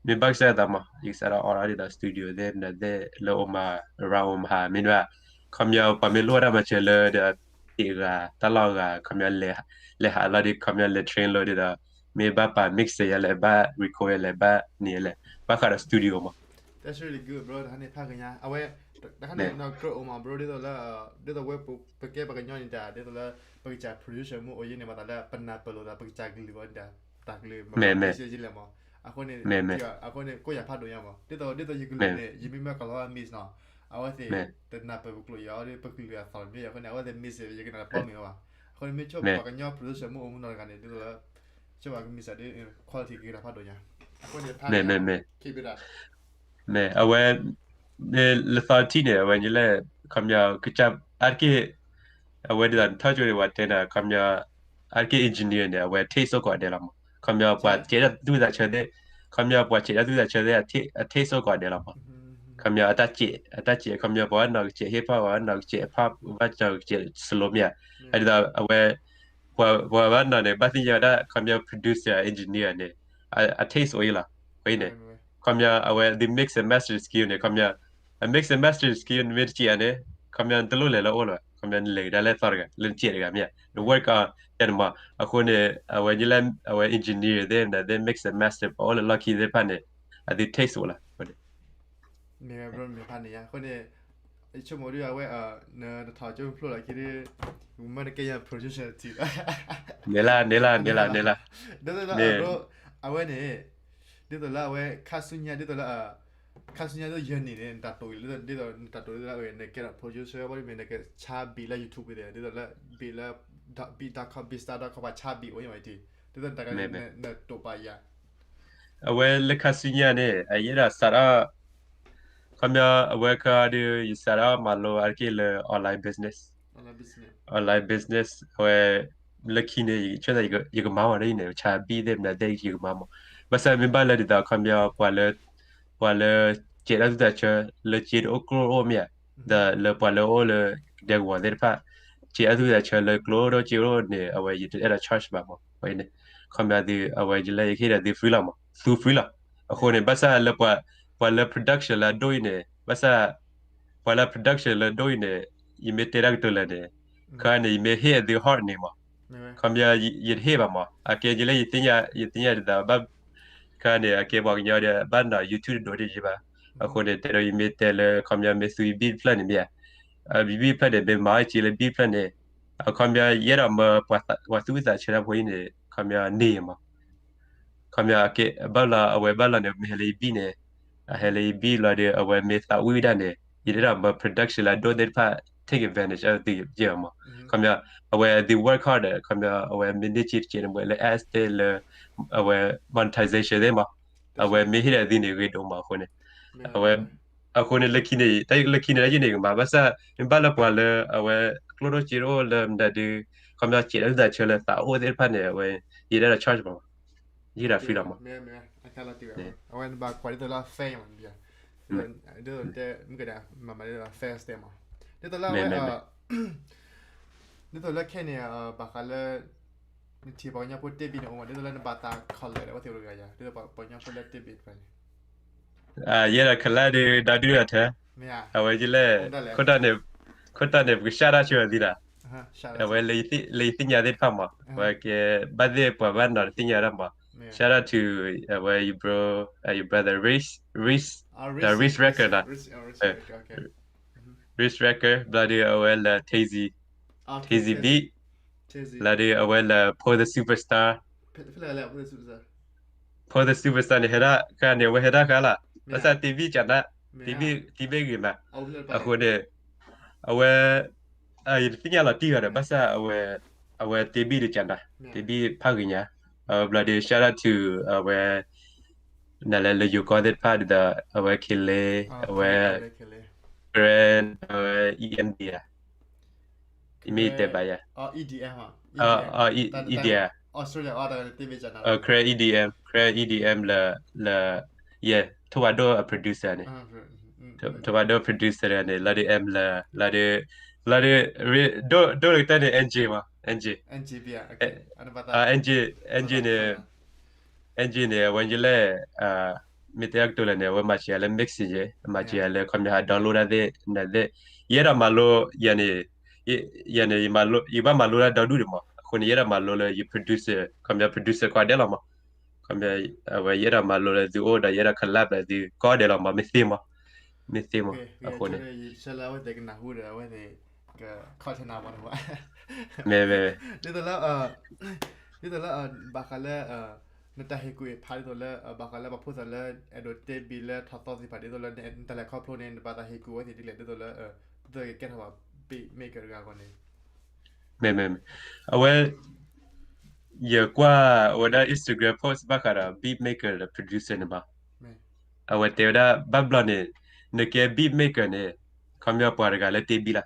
မ့ၢ်ဘၣ်ကစၢ်ယသးမး ယကစးထီၣ်အိးထီၣ်ဒ်သိး studio သ့ၣ်မနုၤသ့ၣ်လၢအိၣ်မး around အိၣ်မးဟး မ့ၢ်န့ၣ် ခီပညီပှၤမ့ၢ်လိၣ်ဝဲဒၣ်မၤစၢၤလၢဒီး တ့ၢ်ဂၤ တၢ်လီၢ်ဂၤ ခီပညီ လဲၤဟးလီၤဒီး ခီပညီလဲၤ train လီၤဒ်သိး မ့ၢ်ဘၣ်ပာ် mix ယၤလဲၣ် ဘၣ် record ယၤလဲၣ် ဘၣ်န့ၣ်လဲၣ် ဘၣ်ဃးဒီး studio မး That's really good, bro. တခါန့ၣ်ဖးကညါ အဝဲ တခါန့ၣ် ကြၢးအိၣ်မး bro ဒ်သိးလၢ ဒ်သိးဝဲပကဲပှၤကညီန့ၣ်တၢ် ဒ်သိးလၢ ပကစၢ် producer မ့ၢ်အိၣ်ယဲန့ၣ် မၤသးလၢပနၢ်ပၢၢ်လိာ်သး ပကစၢ်ကလုၢ်အီၤန့ၣ်တၢ် တၢ်ကလုၢ် မ့ၢ် မ့ၢ် ယလဲၣ်မး အဃိန့ၣ် အဃိန့ၣ် ကိးယၤဖးဒိၣ်ညါမး ဒ်သိး ဒ်သိးယကလုၢ်န့ၣ် ယမ့ၢ်မ့ၢ်ကလီၤ mix နီၤ အဝဲသ့ၣ် တနၢ်ပၢၢ်ပကျိာ်ယၤ ဒီးပကလုၢ်အသီၣ်တမ့ၢ် အဃိန့ၣ် အဝဲသ့ၣ် mix ယကနၣ်တပီၢ်မ့ၢ်ဘၣ် အဃိန့ၣ် မ့ၢ်ဆိပှၤကညီ producer မ့ၢ်အိၣ်မူနီၢ်တဂၤန့ၣ် ဒ်သိးလၢ ဆိပှၤက mix ဒီး quality ကကနၣ်ဖးဒိၣ်ညါ အဃိန့ၣ် ဖး keep it up မ့ၢ် အဝဲ လၢသီတထံၣ်န့ၣ် အဝဲညါလၢ ခီပညီ ကစၢ် အါတက့ၢ် အဝဲဒ်သိးနထီၣ်ကၠိန့ၣ် ပှၤတဲနၤ ခီပညီ အါတက့ၢ် engineer န့ၣ် အဝဲ taste အိၣ်ကိးဂၤဒဲးလီၤမး ခီပညီ ပှၤစဲးတၢ်သူၣ်သးဆၢသ့ၣ် ခီပညီ ပှၤစဲးတၢ်သူၣ်သးဆၢသ့ၣ် အ taste အိၣ်ကိးဂၤဒဲးလီၤမး ခီပညီ အတၢ်စဲး အတၢ်စဲး ခီပညီ ပှၤဘၣ်နီၢ်ကစဲး hip hop ပှၤဘၣ်နီၢ်ကစဲး pop ဘၣ်နီၢ်ကစဲး slow မ့ၢ်ဧါ ဒ်သိးအဝဲ ပှၤဘၣ်နီၢ်န့ၣ် ဘၣ်သ့ၣ်ညါဝဲဒၣ် ခီပညီ producer engineer န့ၣ် အ taste အိၣ်အံၤလီၤ အဃိန့ၣ် ခီပညီ အဝဲ the mix and master skill န့ၣ် ခီပညီ အ mix and master skill န့ၣ် မ့ၢ်တစဲးဧါန့ၣ် ခီပညီ နတလိၣ်လဲၤလၢအအိၣ်လၢၤဘၣ် ခီပညီ နလဲၤကဒါလၢသီတဂၤ လၢနစဲးတဂၤမ့ၢ်ဧါ န work on တဲန့ၣ်မး အဃိန့ၣ် အဝဲညါလၢ အဝဲ engineer သ့ၣ်မနုၤသ့ၣ် mix and master ပှၤအိၣ်လၢလီၢ်ခံသ့ၣ်တဖၣ်န့ၣ် အ the taste အိၣ်လီၤ မ့ၢ် bro မ့ၢ်ဖးန့ၣ်ယါ အဃိန့ၣ် ယဆိကမိၣ်ဒ်အဝဲ နထီၣ်ကၠိဖျိလီၤခံဒ် မ့ၢ်တကဲယၤ producer တထံၣ် န့ၣ်လၢ န့ၣ်လၢ န့ၣ်လၢ န့ၣ်လၢ ဒ်သိးလၢ bro အဝဲန့ၣ် ဒ်သိးလၢအဝဲ ခါဆူညါ ဒ်သိးလၢ ခါဆူညါဒ်သိးယဲၢ်နံၣ်န့ၣ် နတၢ်တိာ်အံၤလၢ ဒ်သိးနတၢ်တိာ်ဒ်သိးလၢအဝဲ နကဲထီၣ် producer ဝဲမ့ၢ်နကဆါ beat လၢ YouTube သ့ၣ် ဒ်သိးလၢ beat လၢ beat dot com beatstar dot com ပှၤဆါ beat အိၣ်ညါဝဲတထံၣ် ဒ်သိးနတၢ်က နတိာ်ပာ်ယၤ အဝဲလၢခါဆူညါန့ၣ် အယဲဒၣ်စးထီၣ် ခီပညီ အဝဲခါဒုး ယစးထီၣ်မၤလိအါတက့ၢ်လၢ online business, online business အဝဲ လၢခံန့ၣ် ယကမၤမး ဒ်အံၤန့ၣ် ဆါ beat သ့ၣ်မနုၤသ့ၣ် ယကမၤမး. ဘၣ်ဆၣ်မ့ၢ်ဘၣ်လၢဒ်သိး ခီပညီ ပှၤလၢ ပှၤလၢ စဲးတၢ်သူၣ်တၢ်ဆၢ လၢစ့တအိၣ် ကျိအိၣ်မ့ၢ်ဧါ, ဒီးလၢပှၤလၢအိၣ်လၢ ဒဲကဝီၤသ့ၣ်တဖၣ် စဲးတၢ်သူၣ်တၢ်ဆၢလၢကျိအိၣ်ဒီးစ့အိၣ်န့ၣ် အဝဲယတအဲၣ်ဒိး charge ဘၣ်မး. အဝဲန့ၣ် ခီပညီသု အဝဲယလဲၤယကဟ့ၣ်ဒီးသု free လီၤမး, သူ free လီၤ. အဃိန့ၣ် ဘၣ်ဆၣ်လၢ ပှၤလၢ production လၢအဒိၣ်အံၤန့ၣ် ဘၣ်ဆၣ် ပှၤလၢ production လၢအဒိၣ်အံၤန့ၣ် ယမ့ၢ်တဲတၢ်ကတိၤလၢာ်န့ၣ် ခါန့ၣ် ယမ့ၢ်ဟ့ၣ်အသု heart န့ၣ်မး, ခီပညီ ယတဟ့ၣ်ဘၣ်မး. အကဲယလဲၤ ယသ့ၣ်ညါ ယသ့ၣ်ညါဒ်သိး ဘၣ် ခါန့ၣ် အကဲပှၤကညီဒီး ဘၣ်နီၤ YouTube တဒိးတယံၤဘၣ်. အဃိန့ၣ် တဲဒီးယမ့ၢ်တဲလၢ ခီပညီ မ့ၢ်သူ beat ဖျၢၣ်န့ၣ်မ့ၢ်ဧါ, beat ဖျၢၣ်န့ၣ် မ့ၢ်မၤအီၣ်က့လၢ beat ဖျၢၣ်န့ၣ် အခီပညီ ယအဲၣ်ဒိးမၢ ပှၤသူၣ်ဝံၣ်သးဆၢတၢ်ဖိအံၤန့ၣ် ခီပညီန့ၣ်မး. ခီပညီ အကဲဘၣ်လီၤ အဝဲဘၣ်လီၤန့ၣ် မ့ၢ်ဟဲလၢယ beat န့ၣ်, အဟဲလၢယ beat လီၤဒီး အဝဲမ့ၢ်သးဝံၣ်ဝဲဒၣ်န့ၣ် ယတအဲၣ်ဒိးမၢ production လၢအဒိၣ်သ့ၣ်တဖၣ် take advantage of သုယဲၢ်မး. ခီပညီ အဝဲသု work hard ဒီး ခီပညီ အဝဲမ့ၢ်န့ၢ်စ့တကဲးန့ၣ် မ့ၢ်လၢ ads သ့ၣ်လၢ အဝဲ monetization သ့ၣ်မး, အဝဲမ့ၢ်ဟ့ၣ်ဒီးသုန့ၣ် ဂ့ၤဒိၣ်မးအဃိန့ၣ်, အဝဲ အဃိန့ၣ် လၢခံန့ၣ် လၢခံန့ၣ် တၢ်ယန့ၣ်ကမၤ ဘၣ်ဆၣ် မ့ၢ်ဘၣ်လၢပှၤလၢ အဝဲ ကျိၣ်ဒိၣ်စ့ဒိၣ်လၢမနုၤဒီး ခီပညီ စဲးတၢ်သူၣ်တၢ်ဆၢလၢသးအိၣ်သ့ၣ်တဖၣ်န့ၣ် အဝဲ ယတအဲၣ်ဒိး charge ဘၣ်မး, ယတအဲၣ်ဒိး free လီၤမး. အဝဲနဘၣ်ကွၢ်ဒ်သိးလၢ fan မး, ဒ်သိးတဲ မုၢ်ကဒး မၤမၤဒ်သိး fans တဲမး, ဒ်သိးလၢအဝဲ ဒ်သိးလၢခဲန့ၣ် ဘၣ်ဃးလၢ နထံၣ်ပှၤကညီဖိတ့ဘံၣ်န့ၣ် အိၣ်မး ဒ်သိးလၢနဘၣ်သး collab ဒီးအဝဲသ့ၣ်တဂၤယၤ ဒ်သိးပှၤကညီဖိလၢတ့ဘံၣ်တဖၣ်န့ၣ် ယဲဒၣ် collab ဒီးဒုးဒၣ်ထဲ, အဝဲယလဲၣ်, ခိၣ်တၢ်န့ၣ် ခိၣ်တၢ်န့ၣ် ပက shout out ဆၢသံဒၣ်, အဝဲ လၢယသ့ၣ်ညါသ့ၣ်တဖၣ်မး, အဝဲကဲ ဘၣ်သ့ၣ်ပှၤဘၣ်နီၤတသ့ၣ်ညါဒၣ်မး, shout out to အဝဲ your bro, your brother Riz, Riz, the Riz Record နီၤ, Riz Record ဘျီဒီးအဝဲလၢ Tazy, Tazy Beat, ဘျီဒီးအဝဲလၢ Paul the Superstar, Paul the Superstar န့ၣ် ဟဲဒၣ်ခါန့ၣ် အဝဲဟဲဒၣ်ခါလီၤ, ဘၣ်ဆၣ်တ့ဘံၣ်ကနၣ်, တ့ဘံၣ်ဂ့ၤမး, အဃိန့ၣ် အဝဲ ယတသ့ၣ်ညါလီၤတံၢ်ဘၣ်ဒီး ဘၣ်ဆၣ် အဝဲတ့ဘံၣ်ဒီးကနၣ်, တ့ဘံၣ်ဖးဂ့ၤညါ, ဘျီဒီး shout out to အဝဲ နလဲၤလၢယိၤကီၢ်သ့ၣ်တဖၣ်ဒ်သိး အဝဲ Kele, အဝဲ Karen, အဝဲ E M D ဧါ, မ့ၢ်ယတဲဘၣ်ယၤ, E D M, Karen E D M, Karen E D M လၢ လၢ ယဲ ထိၣ်ဝါဒိၣ်အ producer န့ၣ်, ထိၣ်ဝါဒိၣ် producer န့ၣ် လီၤဒီး M လၢ လီၤဒီး လီၤဒီး ဒိၣ်ဒိၣ်လၢကတၢၢ်န့ၣ် N J မး, N J, N J, N J န့ၣ် အဝဲယလဲၣ် မ့ၢ်တဲအကတိၤလဲၣ်န့ၣ် အဝဲမၤစၢၤယၤလၢ mixing ယဲ, မၤစၢၤယၤလၢ ခီပညီ ဟး download တၢ်သ့ၣ် နသ့ၣ်, ယအဲၣ်ဒိးမၤလိ ယၤန့ၣ် ယၤန့ၣ် ယဘၣ်မၤလိတၢ်ဒီဒူၣ်ဒံးမး, အဃိန့ၣ် ယအဲၣ်ဒိးမၤလိလၢယ producer, ခီပညီ producer ကိးဂၤဒဲးလီၤမး, ခီပညီ အဝဲယအဲၣ်ဒိးမၤလိလၢသုအိၣ်ဒီး ယအဲၣ်ဒိး collab လၢသုကိးဂၤဒဲးလီၤမး, မ့ၢ်သ့မး, မ့ၢ်သ့မး, အဃိန့ၣ် ဆၢလၢအဝဲသ့ၣ်ကနၢ်ဟူဒီး အဝဲသ့ၣ် ကခီၣ်ထၢနၤမး, မ့ၢ် ဒ်သိးလၢ ဒ်သိးလၢ ဘၣ်ဃးလၢ နတၢ်ဟ့ၣ်ကူၣ်ဟ့ၣ်ဖးဒ်သိးလၢ ဘၣ်ဃးလၢပှၤဖိသၣ်လၢ အဲၣ်ဒိးတ့ဘံၣ်လၢထီၣ်သီသ့ၣ်တဖၣ် ဒ်သိးလၢ နတၢ်လဲၤခီဖျိန့ၣ် နဘၣ်သးဟ့ၣ်ကူၣ်ဝဲသ့ၣ်ဒ်လဲၣ် ဒ်သိးလၢ ဒ်သိးကကဲထီၣ်ဘၣ် beat maker တဂၤအဂီၢ်န့ၣ်, မ့ၢ် မ့ၢ် မ့ၢ် အဝဲ ယကွၢ်ဝဲဒၣ် Instagram post ဘၣ်ဃးဒီး beat maker ဒီး producer န့ၣ်မး, အဝဲတဲဝဲဒၣ် ဘၣ်ဘျီန့ၣ် နကဲ beat maker န့ၣ် ခီပညီပှၤတဂၤလၢတ့ဘံၣ်လီၤ,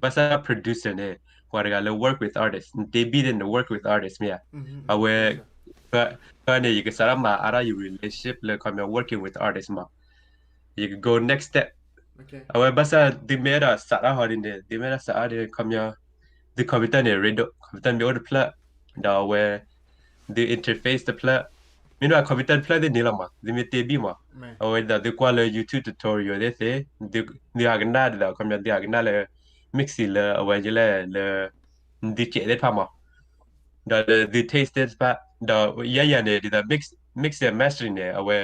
ဘၣ်ဆၣ် producer န့ၣ် ပှၤတဂၤလၢ work with artist, နတ့ဘံၣ်န့ၣ် န work with artist မ့ၢ်ဧါ, အဝဲ ဖဲန့ၣ် ယကစးထီၣ်မၤအါထီၣ်ယ relationship လၢ ခီပညီ working with artist မး, ယက go next step, အဝဲဘၣ်ဆၣ် သုမ့ၢ်အဲၣ်ဒိးစးထီၣ်ဟီဒ်န့ၣ် သုမ့ၢ်အဲၣ်ဒိးစးထီၣ်ဒ်န့ၣ် ခီပညီ သု computer န့ၣ် ရ့ဒိၣ်, computer မ့ၢ်အိၣ်တဖျၢၣ်, ဒီးအဝဲ သု interface တဖျၢၣ်, မ့ၢ်ဒၣ် computer တဖျၢၣ်သ့ၣ်န့ၣ်လီၤမး, သုမ့ၢ်တ့ဘံၣ်မး, အဝဲဒ်သိးသုကွၢ်လၢ YouTube tutorial သ့ၣ်သ့ၣ်, သုဟးကနၣ်ဒ်သိး ခီပညီ သုဟးကနၣ်လၢ mixing လၢအဝဲယလဲၣ်လၢ သုစဲးသ့ၣ်တဖၣ်မး ဒီးလၢသု taste သ့ၣ်တဖၣ်, ဒီးယဲယၤန့ၣ် ဒ်သိး mix, mix and mastering န့ၣ် အဝဲ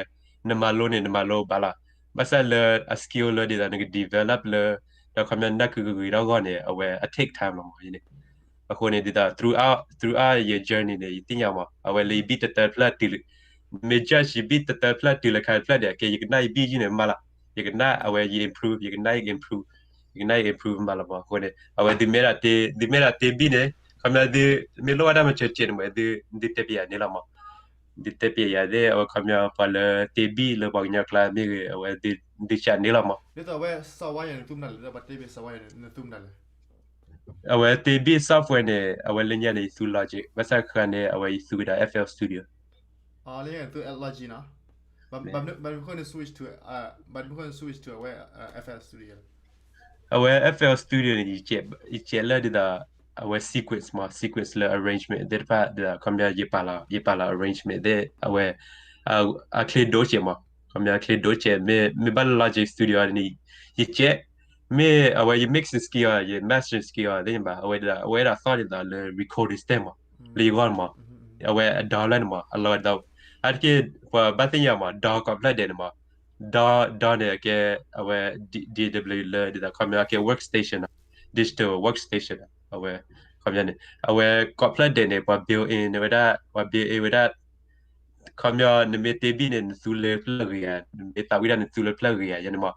နမၤလိန့ၣ် နမၤလိဘၣ်လီၤ, ဘၣ်ဆၣ်လၢအ skill လၢဒ်သိးနက develop လၢ ဒီးခီပညီနၢ်ကုကဂ့ၤထီၣ်အဂီၢ်န့ၣ် အဝဲအ take time လီၤမးန့ၣ်, အဃိန့ၣ် ဒ်သိး throughout, throughout ယ journey န့ၣ် ယသ့ၣ်ညါမး အဝဲလၢယ beat တတၢတဖျၢၣ်တုၤလၢ မ့ၢ် judge ယ beat တတၢတဖျၢၣ်တုၤလၢခါတဖျၢၣ်န့ၣ် ကဲယကနၣ်ယ beat ယုၢ်န့ၣ်မးလီၤ, ယကနၣ်အဝဲယ improve, ယကနၣ်ယ improve, ယကနၣ်ယ improve မးလီၤမး, အဃိန့ၣ် အဝဲသုမ့ၢ်ဒၣ်တ့, သုမ့ၢ်ဒၣ်တ့ beat န့ၣ် ခီပညီသုမ့ၢ်လိၣ်ဘၣ်တၢ်မၤစၢၤစဲးန့ၣ်မး သုတဲပယၤန့ၣ်လီၤမး, သုတဲပယၤသ့ၣ် အဝဲခီပညီပှၤလၢတ့ beat လၢပှၤကညီကျါမ့ၢ်ဂ့ၤ အဝဲသုစးန့ၣ်လီၤမး, ဒ်သိးအဝဲ software န့ၣ် နသူမနုၤလဲၣ်, ဒ်သိးပှၤတ့ beat software န့ၣ် နသူမနုၤလဲၣ် အဝဲ တ့ဘံၣ် software န့ၣ် အဝဲလၢညါန့ၣ် ယသူ Logic, ဘၣ်ဆၣ်ဃါန့ၣ် အဝဲယသူကဒီး FL Studio. လၢညါန့ၣ်သူ Logic နီၤ, ဘၣ်မနုၤဃိန့ၣ် switch to, ဘၣ်မနုၤဃိန့ၣ် switch to အဝဲ FL Studio. အဝဲ FL Studio န့ၣ် ယစဲးလၢဒ်သိး အဝဲ sequence မး, sequence လၢ arrangement သ့ၣ်တဖၣ်ဒ်သိး ခီပညီ ယပာ်လီၤ ယပာ်လီၤ arrangement သ့ၣ် အဝဲ အချ့ဒိၣ်စဲးမး, ခီပညီ အချ့ဒိၣ်စဲး, မ့ၢ် မ့ၢ်ဘၣ်လၢ Logic Studio န့ၣ် ယစဲး, မ့ၢ်အဝဲယ mixing skill အီၤ ယ mastering skill အီၤသ့ၣ်ညါဘၣ်, အဝဲဒၣ် အဝဲဒၣ်သီၣ်ဒ်သိးလၢ recording stand မး, လၢယဂီၢ်န့ၣ်မး, အဝဲအ DAW လၢန့ၣ်မး, အလီၤဒ်သိး အါတက့ၢ် ပှၤဘၣ်သ့ၣ်ညါမး DAW ကိးဖျၢၣ်ဒဲးန့ၣ်မး, DAW, DAW န့ၣ် အကဲ အဝဲ D-, DAW လၢဒ်သိး ခီပညီ အကဲ workstation နီၤ, digital workstation အဝဲ ခီပညီန့ၣ် အဝဲကိးဖျၢၣ်ဒဲးန့ၣ် ပှၤ built in န့ၣ်ဝဲဒၣ် ပှၤ built in ဝဲဒၣ်, ခီပညီ နမ့ၢ်တ့ဘံၣ်န့ၣ် နသူလၢဖျၢၣ်ဂ့ၤဧါ, နမ့ၢ်သးဝံၣ်ဒၣ် နသူလၢဖျၢၣ်ဂ့ၤဧါ, ယဲန့ၣ်မး,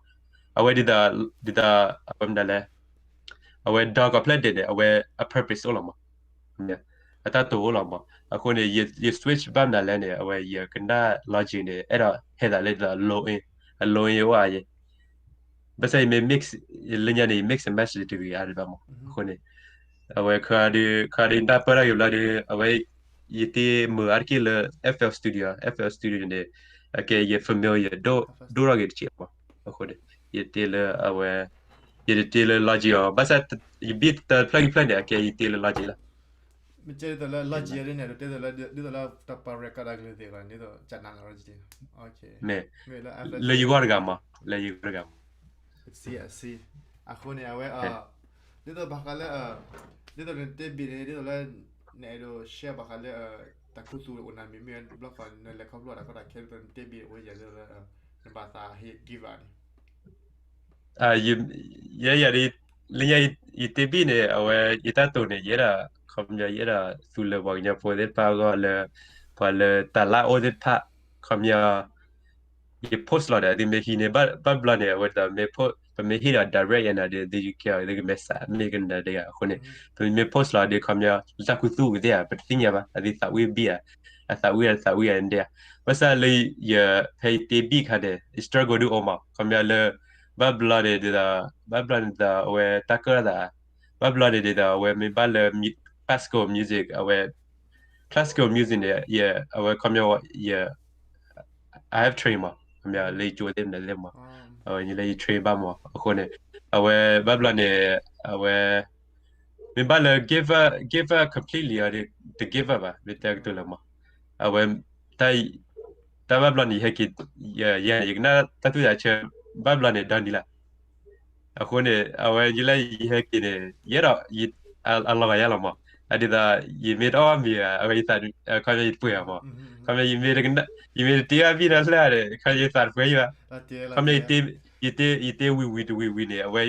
အဝဲဒ်သိး ဒ်သိး အဝဲမနုၤလဲၣ်, အဝဲ DAW ကိးဖျၢၣ်ဒဲးန့ၣ် အဝဲအ purpose အိၣ်လီၤမး, အတၢ်တိာ်အိၣ်လီၤမး, အဃိန့ၣ် ယ ယ switch ဘၣ်မနုၤလဲၣ်န့ၣ် အဝဲယကနၣ် Logic န့ၣ် အဲၣ်ဒိးဟဲသးလၢဒ်သိး low end, အ low end အိၣ်ဧါယဲ, ဘၣ်ဆၣ်ယမ့ၢ် mix လၢညါန့ၣ် ယ mix and match တဂ့ၤအါဒံးဘၣ်မး, အဃိန့ၣ် အဝဲခါဒီး ခါဒီးနၢ်ပၢၢ်တၢ်ဂ့ၤဘျီဒီး အဝဲ ယတ့မုာ်အါတက့ၢ်လၢ FL Studio, FL Studio န့ၣ် အကဲယ familiar ဒိၣ်ထီၣ်ဂ့ၤတစဲးမး, အဃိန့ၣ် ယတ့လၢအဝဲ ယတတ့လၢ Logic အီၤ, ဘၣ်ဆၣ် ယဘံၣ်တဖျၢၣ်ခံဖျၢၣ်န့ၣ် အကဲယတ့လၢ Logic လီၤ. မ့ၢ်ကဲဒ်သိးလၢ Logic န့ၣ် ဒ်သိးလၢ ဒ်သိးလၢတၢ်ပှၤ record တၢ်ကလုာ်သ့ၣ်လီၤန့ၣ် ဒ်သိး ကနၣ်လီၤ မ့ၢ် လၢယဂီၢ်တဂၤမး, လၢယဂီၢ်တဂၤမး, အဃိန့ၣ် အဝဲ ဒ်သိးဘၣ်ဃးလၢ ဒ်သိးနတ့ဘံၣ်န့ၣ် ဒ်သိးလၢ နအဲၣ်ဒိး share ဘၣ်ဃးလၢ တၢ်ခူသူၣ်အိၣ်နၤမ့ၢ်မ့ၢ်ဘျီဃီ နလဲၤခီဖျိတၢ်ကီတၢ်ခဲ ဒ်သိးနတ့ဘံၣ်အိၣ်ယၤ ဒ်သိးလၢ နဘၣ်သးဟ့ၣ် give ဘၣ်န့ၣ် ယဲယၤဒ် လၢညါ ယတ့ဘံၣ်န့ၣ် အဝဲ ယတၢ်တိာ်န့ၣ် ယအဲၣ်ဒိး ခီပညီ ယအဲၣ်ဒိးသူလၢပှၤကညီဖိသ့ၣ်တဖၣ်အဂီၢ်လၢ ပှၤလၢတၢ်လၢအိၣ်သ့ၣ်တဖၣ် ခီပညီ ယ post လီၤဒီး သုမ့ၢ်ဟံးန့ၢ် ဘၣ်ဘျီန့ၣ် အဝဲဒၣ်မ့ၢ် post ပမ့ၢ်ဟ့ၣ်ဒီး direct ယၤန့ၣ်ဒီး သုကဲအီၤ သုကမဲာ်ဆှး မ့ၢ်ကနၣ်ဒ်ဂၤအဃိန့ၣ် ပမ့ၢ် post လီၤဒီး ခီပညီ လၢတၢ်ခူသူၣ်ဝံၤသ့ၣ်ဧါ ပတသ့ၣ်ညါဘၣ် အသုသးဝံၣ်ဘံၣ်ဧါ အသးဝံၣ်ဧါ တသးဝံၣ်ဧါဒ်ဧါ ဘၣ်ဆၣ်လၢယ ဖဲယတ့ဘံၣ်ခါန့ၣ် struggle ဒုအိၣ်မး ခီပညီလၢ ဘၣ်ဘျီန့ၣ်ဒ်သိး ဘၣ်ဘျီန့ၣ်ဒ်သိး အဝဲတၢ်ကၢၣ်သး ဘၣ်ဘျီန့ၣ်ဒ်သိး အဝဲမ့ၢ်ဘၣ်လၢ classical music အဝဲ classical music န့ၣ် ယ အဝဲခီပညီ ယ I have train မး ခီပညီ လၢယကၠိသ့ၣ်မနုၤသ့ၣ်မး အဝဲယလၢယ train ဘၣ်မး အဃိန့ၣ် အဝဲဘၣ်ဘျီန့ၣ် အဝဲ မ့ၢ်ဘၣ်လၢ give up give up completely အီၤဒီး တ give up ဘၣ် မ့ၢ်တဲကတိၤလၢမး အဝဲ တၢ် တၢ်ဘၣ်ဘျီန့ၣ် ယဟဲက့ၤ ယ ယကနၣ်တၢ်သူၣ်တၢ်ဆၢ ဘၣ်ဘျီန့ၣ် ဒီနံၤလၢ် အဃိန့ၣ် အဝဲယလၢယဟဲက့ၤန့ၣ် ယအဲၣ်ဒိး အလီၤဂာ်ယၤလီၤမး အဒ်သိး ယမ့ၢ်တအီၣ်မ့ၤဧါ အဝဲယသး ခီပညီယတပှဲၤဘၣ်မး ခီပညီ ယမ့ၢ်တတ့အီၣ်ဘံၣ်နီတဖျၢၣ်ဒီး ခီပညီယသးတပှဲၤယၤဘၣ် ခီပညီ ယတ့ ယတ့ဝံၤဝံၤတဝံၤဝံၤန့ၣ် အဝဲ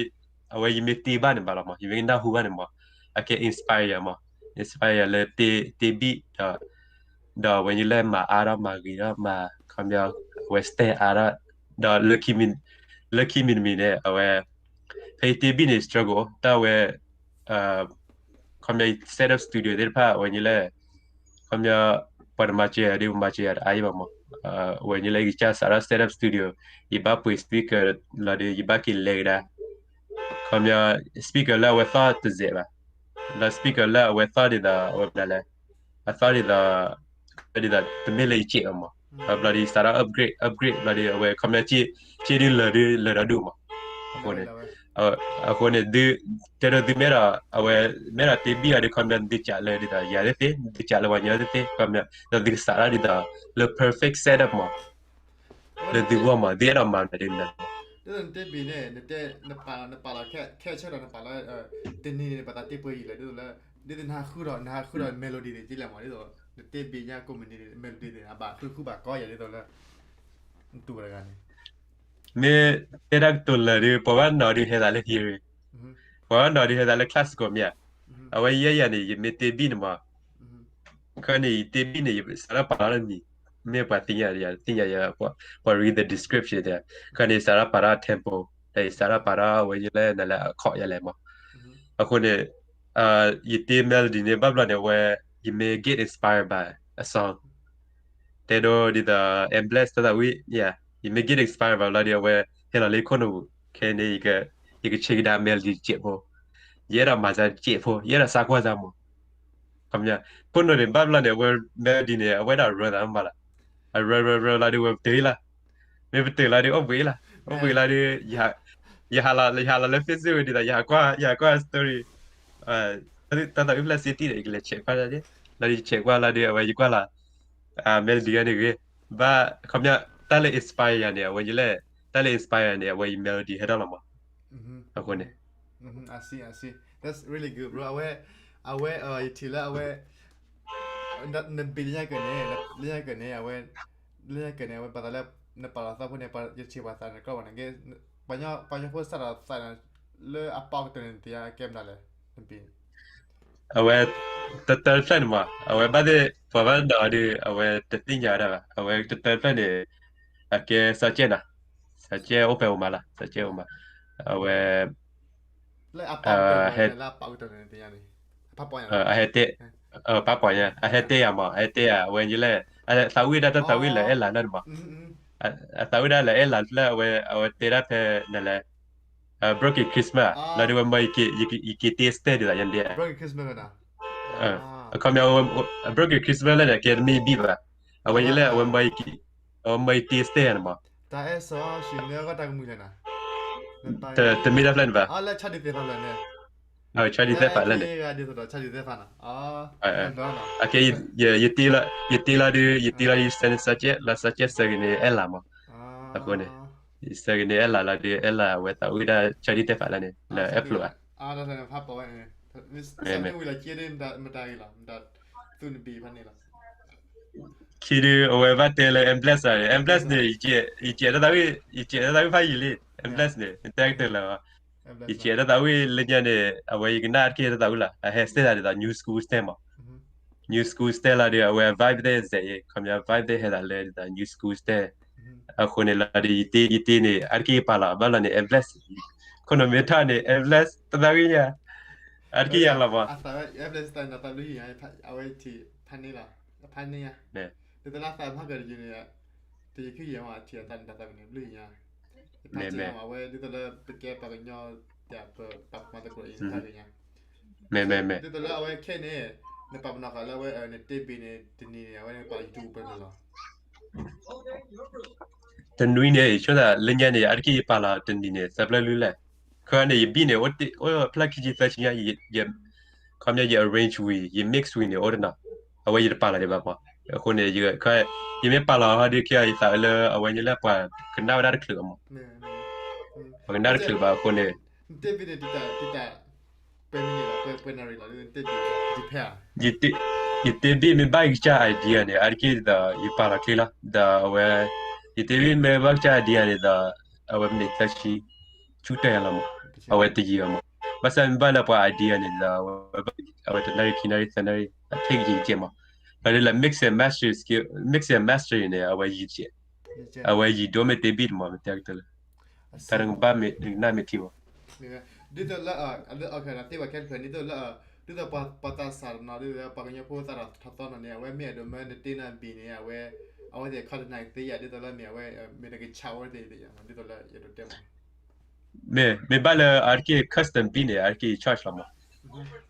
အဝဲယမ့ၢ်တ့ဘၣ်န့ၣ်ဘၣ်လီၤမး ယမ့ၢ်ကနၢ်ဟူဘၣ်န့ၣ်မး အကဲ inspire ယၤမး inspire ယၤလၢတ့ တ့ဘံၣ်ဒီး ဒီးအဝဲယလဲၤမၤအါထီၣ်မၤဂ့ၤထီၣ်မၤ ခီပညီ အဝဲ style အါထီၣ် ဒီးလၢခံမံၤ လၢခံမံၤတမံၤန့ၣ် အဝဲ ဖဲယတ့ဘံၣ်န့ၣ် struggle တၢ်ဝဲ ခီပညီ set up studio သ့ၣ်တဖၣ် အဝဲညါလဲၣ် ခီပညီ ပှၤတမၤစၢၤယၤဒီး ပမၤစၢၤယၤတအါအံၤဘၣ်မး အဝဲညါလဲၣ် ယကစၢ်စးထီၣ် set up studio ယဘၣ်ပှ့ၤ speaker လီၤဒီး ယဘၣ်က့ၤလဲၤကဒါ ခီပညီ speaker လၢအဝဲသီၣ်တစဲးဘၣ် လၢ speaker လၢအဝဲသီၣ်ဒ်သိး အဝဲမနုၤလဲၣ် အသီၣ်ဒ်သိး ဒ်သိး တမ့ၢ်လၢယစဲးဘၣ်မး ဘျီဒီး ယစးထီၣ် upgrade upgrade ဘျီဒီး အဝဲ ခီပညီ စ့ဒုလၢာ်ဒုလၢာ်ဒီးဒူၣ်မး အဃိန့ၣ် အဃိန့ၣ် ဒု တဲဒိးသုမ့ၢ်ဒီး အဝဲ မ့ၢ်ဒီးတ့ဘံၣ်အီၤဒီး ခီပညီ သုစးလၢဒ်သိး ယၤသ့ၣ်သ့ၣ် သုစးလၢပှၤညီသ့ၣ်သ့ၣ် ခီပညီ ဒီးသုကစးထီၣ်ဒ်သိး လၢ perfect setup မး လၢသုဂီၢ်မး သုအဲၣ်ဒိးမၤမနုၤဒ်မနုၤ ဒ်သိးနတ့ဘံၣ်န့ၣ် နပာ်လီၤ နပာ်လီၤ ခဲအံၤဆၢဒီးနပာ်လီၤ တနံၤန့ၣ် နပာ်သးတ့ပှဲၤယံာ်လဲၣ် ဒ်သိးလၢ ဒ်သိးနဟးဃုဒီး နဟးဃုဒီး melody န့ၣ် ကလဲၣ်မး ဒ်သိး နတ့ဘံၣ်ညါကိးမုၢ်နံၤန့ၣ် melody န့ၣ် အဘၣ်ဃုဃုဘၣ်ကီယၤ ဒ်သိးလၢ နတူၢ်ဝဲတဂၤန့ၣ် မ့ၢ်တဲတၢ်ကတိၤလၢာ်ဒီး ပှၤဘၣ်နီၤဒီးဟဲသးလၢ theory ပှၤဘၣ်နီၤဒီးဟဲသးလၢ classical မ့ၢ်ဧါ အဝဲယဲယၤန့ၣ် ယမ့ၢ်တ့ဘံၣ်န့ၣ်မး ခီန့ၣ် ယတ့ဘံၣ်န့ၣ် ယစးထီၣ်ပာ်လီၤတနံၤ မ့ၢ်ပှၤသ့ၣ်ညါယၤ သ့ၣ်ညါယၤ ပှၤ read the description တဲ ခီန့ၣ် ယစးထီၣ်ပာ်ထီၣ် tempo ဒီးယစးထီၣ်ပာ်ထီၣ် အဝဲယလဲၣ်နလဲၣ် chord ယၤလဲၣ်မး အဃိန့ၣ် ယတ့ melody န့ၣ် ဘၣ်ဘျီန့ၣ် အဝဲ ယမ့ၢ် get inspired by a song တဲဒိးဒ်သိး I'm blessed တၢ်သးဝံၣ် ယၤ ယမ့ၢ် get inspired by လီၤဒီး အဝဲဟဲလီၤလၢယခိၣ်နူာ်ပူၤ ခဲအံၤန့ၣ် ယကဆ့ကဒါ melody တစဲးဖိ ယအဲၣ်ဒိးမၤစၢ်စဲးဖိ ယအဲၣ်ဒိးစါကွၢ်စၢ်မး, ခီပညီ ဖိနီၣ်န့ၣ် ဘၣ်ဘျီန့ၣ် အဝဲ melody န့ၣ် အဝဲဒၣ်ရၢသးမးလီၤ, အရၢရၢရၢလီၤဒီးဝဲပတုာ်လီၤ, မ့ၢ်ပတုာ်လီၤဒီး အိၣ်ဘှံးလီၤ, အိၣ်ဘှံးလီၤဒီး ယဟးလီၤလၢ Facebook ဝဲဒ်သိး ယဟးကွၢ် ယဟးကွၢ် story တၢ်သးဝံၣ်ဖျၢၣ်စ့တံၢ်ဒီး ယကလဲၤဆဲးကွၢ်လီၤ, လီၤဒီးယဆဲးကွၢ်လီၤဒီး အဝဲယကွၢ်လီၤ melody န့ၣ်ဂ့ၤ, ဘၣ် ခီပညီ တၢ်လၢ inspire ယၤန့ၣ် အဝဲယလဲၣ်, တၢ်လၢ inspire ယၤန့ၣ် အဝဲယ melody ဟဲထီၣ်လီၤမး, အဃိန့ၣ် that's really good bro. အဝဲ အဝဲ ယထံၣ်လၢအဝဲ န beat လၢညါကၢၢ်န့ၣ် လၢညါကၢၢ်န့ၣ် အဝဲ လၢညါကၢၢ်န့ၣ် အဝဲဘၣ်သးလၢ နပာ်လီၤသီဖိန့ၣ် ယထံၣ်ပှၤသးန့ၣ် ကီဘၣ်န့ၣ်က့ ပှၤကညီဖိစးထီၣ်သးန့ၣ် လၢအပီးကတၢၢ်န့ၣ် တယါကဲမတၤလဲၣ် န beat အဝဲ တတၢတဖျၢၣ်န့ၣ်မး အဝဲဘၣ်သ့ၣ် ပှၤဘၣ်ဒီးဒုး အဝဲတသ့ၣ်ညါဝဲဒၣ်ဘၣ် အဝဲတတၢတဖျၢၣ်န့ၣ် အကဲစီၤကဲၣ်နီၤ, စီၤကဲၣ်အိၣ်ဖဲအိၣ်မးလီၤ စီၤကဲၣ်အိၣ်မး, အဝဲ ဟဲ အဟဲတဲ ပၢ်ပီၢ်ညါ အဟဲတဲယၤမး အဟဲတဲယၤ အဝဲယလဲၣ် သးဝံၣ်ဒၣ်တၢ်သးဝံၣ်လၢအဲၣ်လးလၢန့ၣ်မး, အသးဝံၣ်ဒၣ်လၢအဲၣ်လးလၢအဝဲ အဝဲတဲဒၣ်ဖဲနလဲၣ် Broken Christmas လီၤဒီးဝဲမၢ ယက့ၤတ့စတဲဒ်သိးယလဲၣ် အခီပညီ Broken Christmas လၢန့ၣ် ကဲတမ့ၢ်ယ beat ဘၣ်, အဝဲယလဲၣ် အဝဲမၢယက့ၤတ့စတဲယၤန့ၣ်မး, တမ့ၢ်တၢ်ဖျၢၣ်န့ၣ်ဘၣ်, ဆၣ်ဒံသဲဖးလၢန့ၣ်, အကဲ ယတ့လီၤဒီး ယတ့လီၤဒီး ယတ့လီၤဒီး subject လီၤ subject ဆၢဂ့ၤန့ၣ် အဲၣ်လးမး, အဃိန့ၣ် ယဆၢဂ့ၤန့ၣ် အဲၣ်လးလီၤဒီး အဲၣ်လးအဝဲသးဝံၣ်ဒၣ် ဆၣ်ဒံသဲဖးလၢန့ၣ် လၢအဲၣ်ဖျိးဧါ ခံဒုး အဝဲဘၣ်တဲလၢ Embless န့ၣ် Embless န့ၣ် ယကဲးတၢ်သးဝံၣ် ယကဲးတၢ်သးဝံၣ်ဖးယံာ်လံ Embless န့ၣ် တဲကတၢၢ်လၢၤဘၣ်, ယကဲးတၢ်သးဝံၣ်လၢညါန့ၣ် အဝဲယကနၣ်တက့ၢ်တၢ်သးဝံၣ်လီၤ အဟဲစဲသးဒ်သိး new school style မး, new school style လီၤဒီး အဝဲ vibe သ့ၣ်စဲးအံၤ ခီပညီ vibe သ့ၣ်ဟဲသးလၢဒ်သိး new school style အဃိန့ၣ်လီၤဒီး ယတ့ ယတ့န့ၣ် အါတက့ၢ်ယပာ်လီၤ ဘၣ်လီၤန့ၣ် Embless ခိၣ်နူာ်မ့ၢ်ထီၣ်န့ၣ် Embless တၢ်သးဝံၣ်ညါ အါတက့ၢ်ယၤလီၤမး ဒ်သိးလၢသးမဟါကတယုၢ်န့ၣ် တယံာ်ခုၣ်ယဲၢ်မး ထံၣ်အတၢ်န့ၣ်တၢ်သးဝံၣ်န့ၣ် ဘျုးယညါ ယဖးထံၣ်မး အဝဲဒ်သိးလၢပကဲပှၤကညီ ပှၤမၤသကိးအံၤတၢ်ဂ့ၤညါ မ့ၢ်မ့ၢ်မ့ၢ် ဒ်သိးလၢအဝဲခဲအံၤန့ၣ် နပာ်ပနီၣ်ဃာ်လၢအဝဲ နတ့ဘ့ၣ်န့ၣ် တနံၤန့ၣ် အဝဲနကပာ်လီၤ YouTube ပှဲၤန့ၣ်လီၤ တနွံန့ၣ် ဆိသးလၢညါန့ၣ် အါတက့ၢ်ယပာ်လီၤတနံၤန့ၣ် သၢဖျၢၣ်လွံၢ်လဲၣ် ခဲအံၤန့ၣ် ယ beat န့ၣ် အိၣ်ဖျၢၣ်ခံဆံသၢဆံညါ ခီပညီ ယ arrange ဝံၤ ယ mix ဝံၤန့ၣ် အိၣ်တနီၤ အဝဲယတပာ်လီၤဒံးဘၣ်မး အဃိန့ၣ် ယမ့ၢ်ပာ်လီၤဟီဒုးခဲအံၤ ယသးလၢအဝဲန့ၣ်လၢပှၤကနၣ်ဝဲဒၣ်တချုးမး ပှၤကနၣ်တချုးဘၣ်အဃိန့ၣ် ယတ့ ယတ့ဘ့ၣ်မ့ၢ်ဘၣ်ကစၢ် idea န့ၣ် အါတက့ၢ်ဒ်သိး ယပာ်လီၤချ့လီၤ ဒီးအဝဲ ယတ့ဘ့ၣ်မ့ၢ်ဘၣ်ကစၢ် idea န့ၣ်ဒီး အဝဲမ့ၢ်သၢဆံ ဆူတၢ်ယၤလီၤမး အဝဲတယံာ်ဘၣ်မး ဘၣ်ဆၣ်မ့ၢ်ဘၣ်လၢပှၤ idea န့ၣ်ဒီး အဝဲတနၣ်ရံၣ်ခံနၣ်ရံၣ်သၢနၣ်ရံၣ် အ take ယံာ်ကဲမး လီၤဒ်လၢ mix and master skill mix and master န့ၣ် အဝဲယံာ်ကဲ အဝဲယံာ်ဒိၣ်မ့ၢ်တ့ဘ့ၣ်မး မ့ၢ်တဲကတၢၢ်လၢ တၢ်တကဘၣ်မ့ၢ်နကနၣ်မ့ၢ်ထံမး ဒ်သိးလၢ သ့ၣ်ပှၤခဲလၢာ် ဒ်သိးလၢ ဒ်သိးပှၤသးစၢ်တနီၤ ဒ်သိးလၢပှၤကညီဖိသးထီၣ်ထီသီနီၤန့ၣ် အဝဲမ့ၢ်အဲၣ်ဒိးမၢနတ့နၤဘ့ၣ်န့ၣ် အဝဲ အဝဲသ့ၣ်ခီတနၢ်ကသ့ယၤ ဒ်သိးလၢမ့ၢ်အဝဲ မ့ၢ်တကဆးဝဲသ့ၣ် ဒ်သိးလၢယဒိးတဲမး မ့ၢ် မ့ၢ်ဘၣ်လၢအါတက့ၢ် custom beat န့ၣ် အါတက့ၢ် charge လီၤမး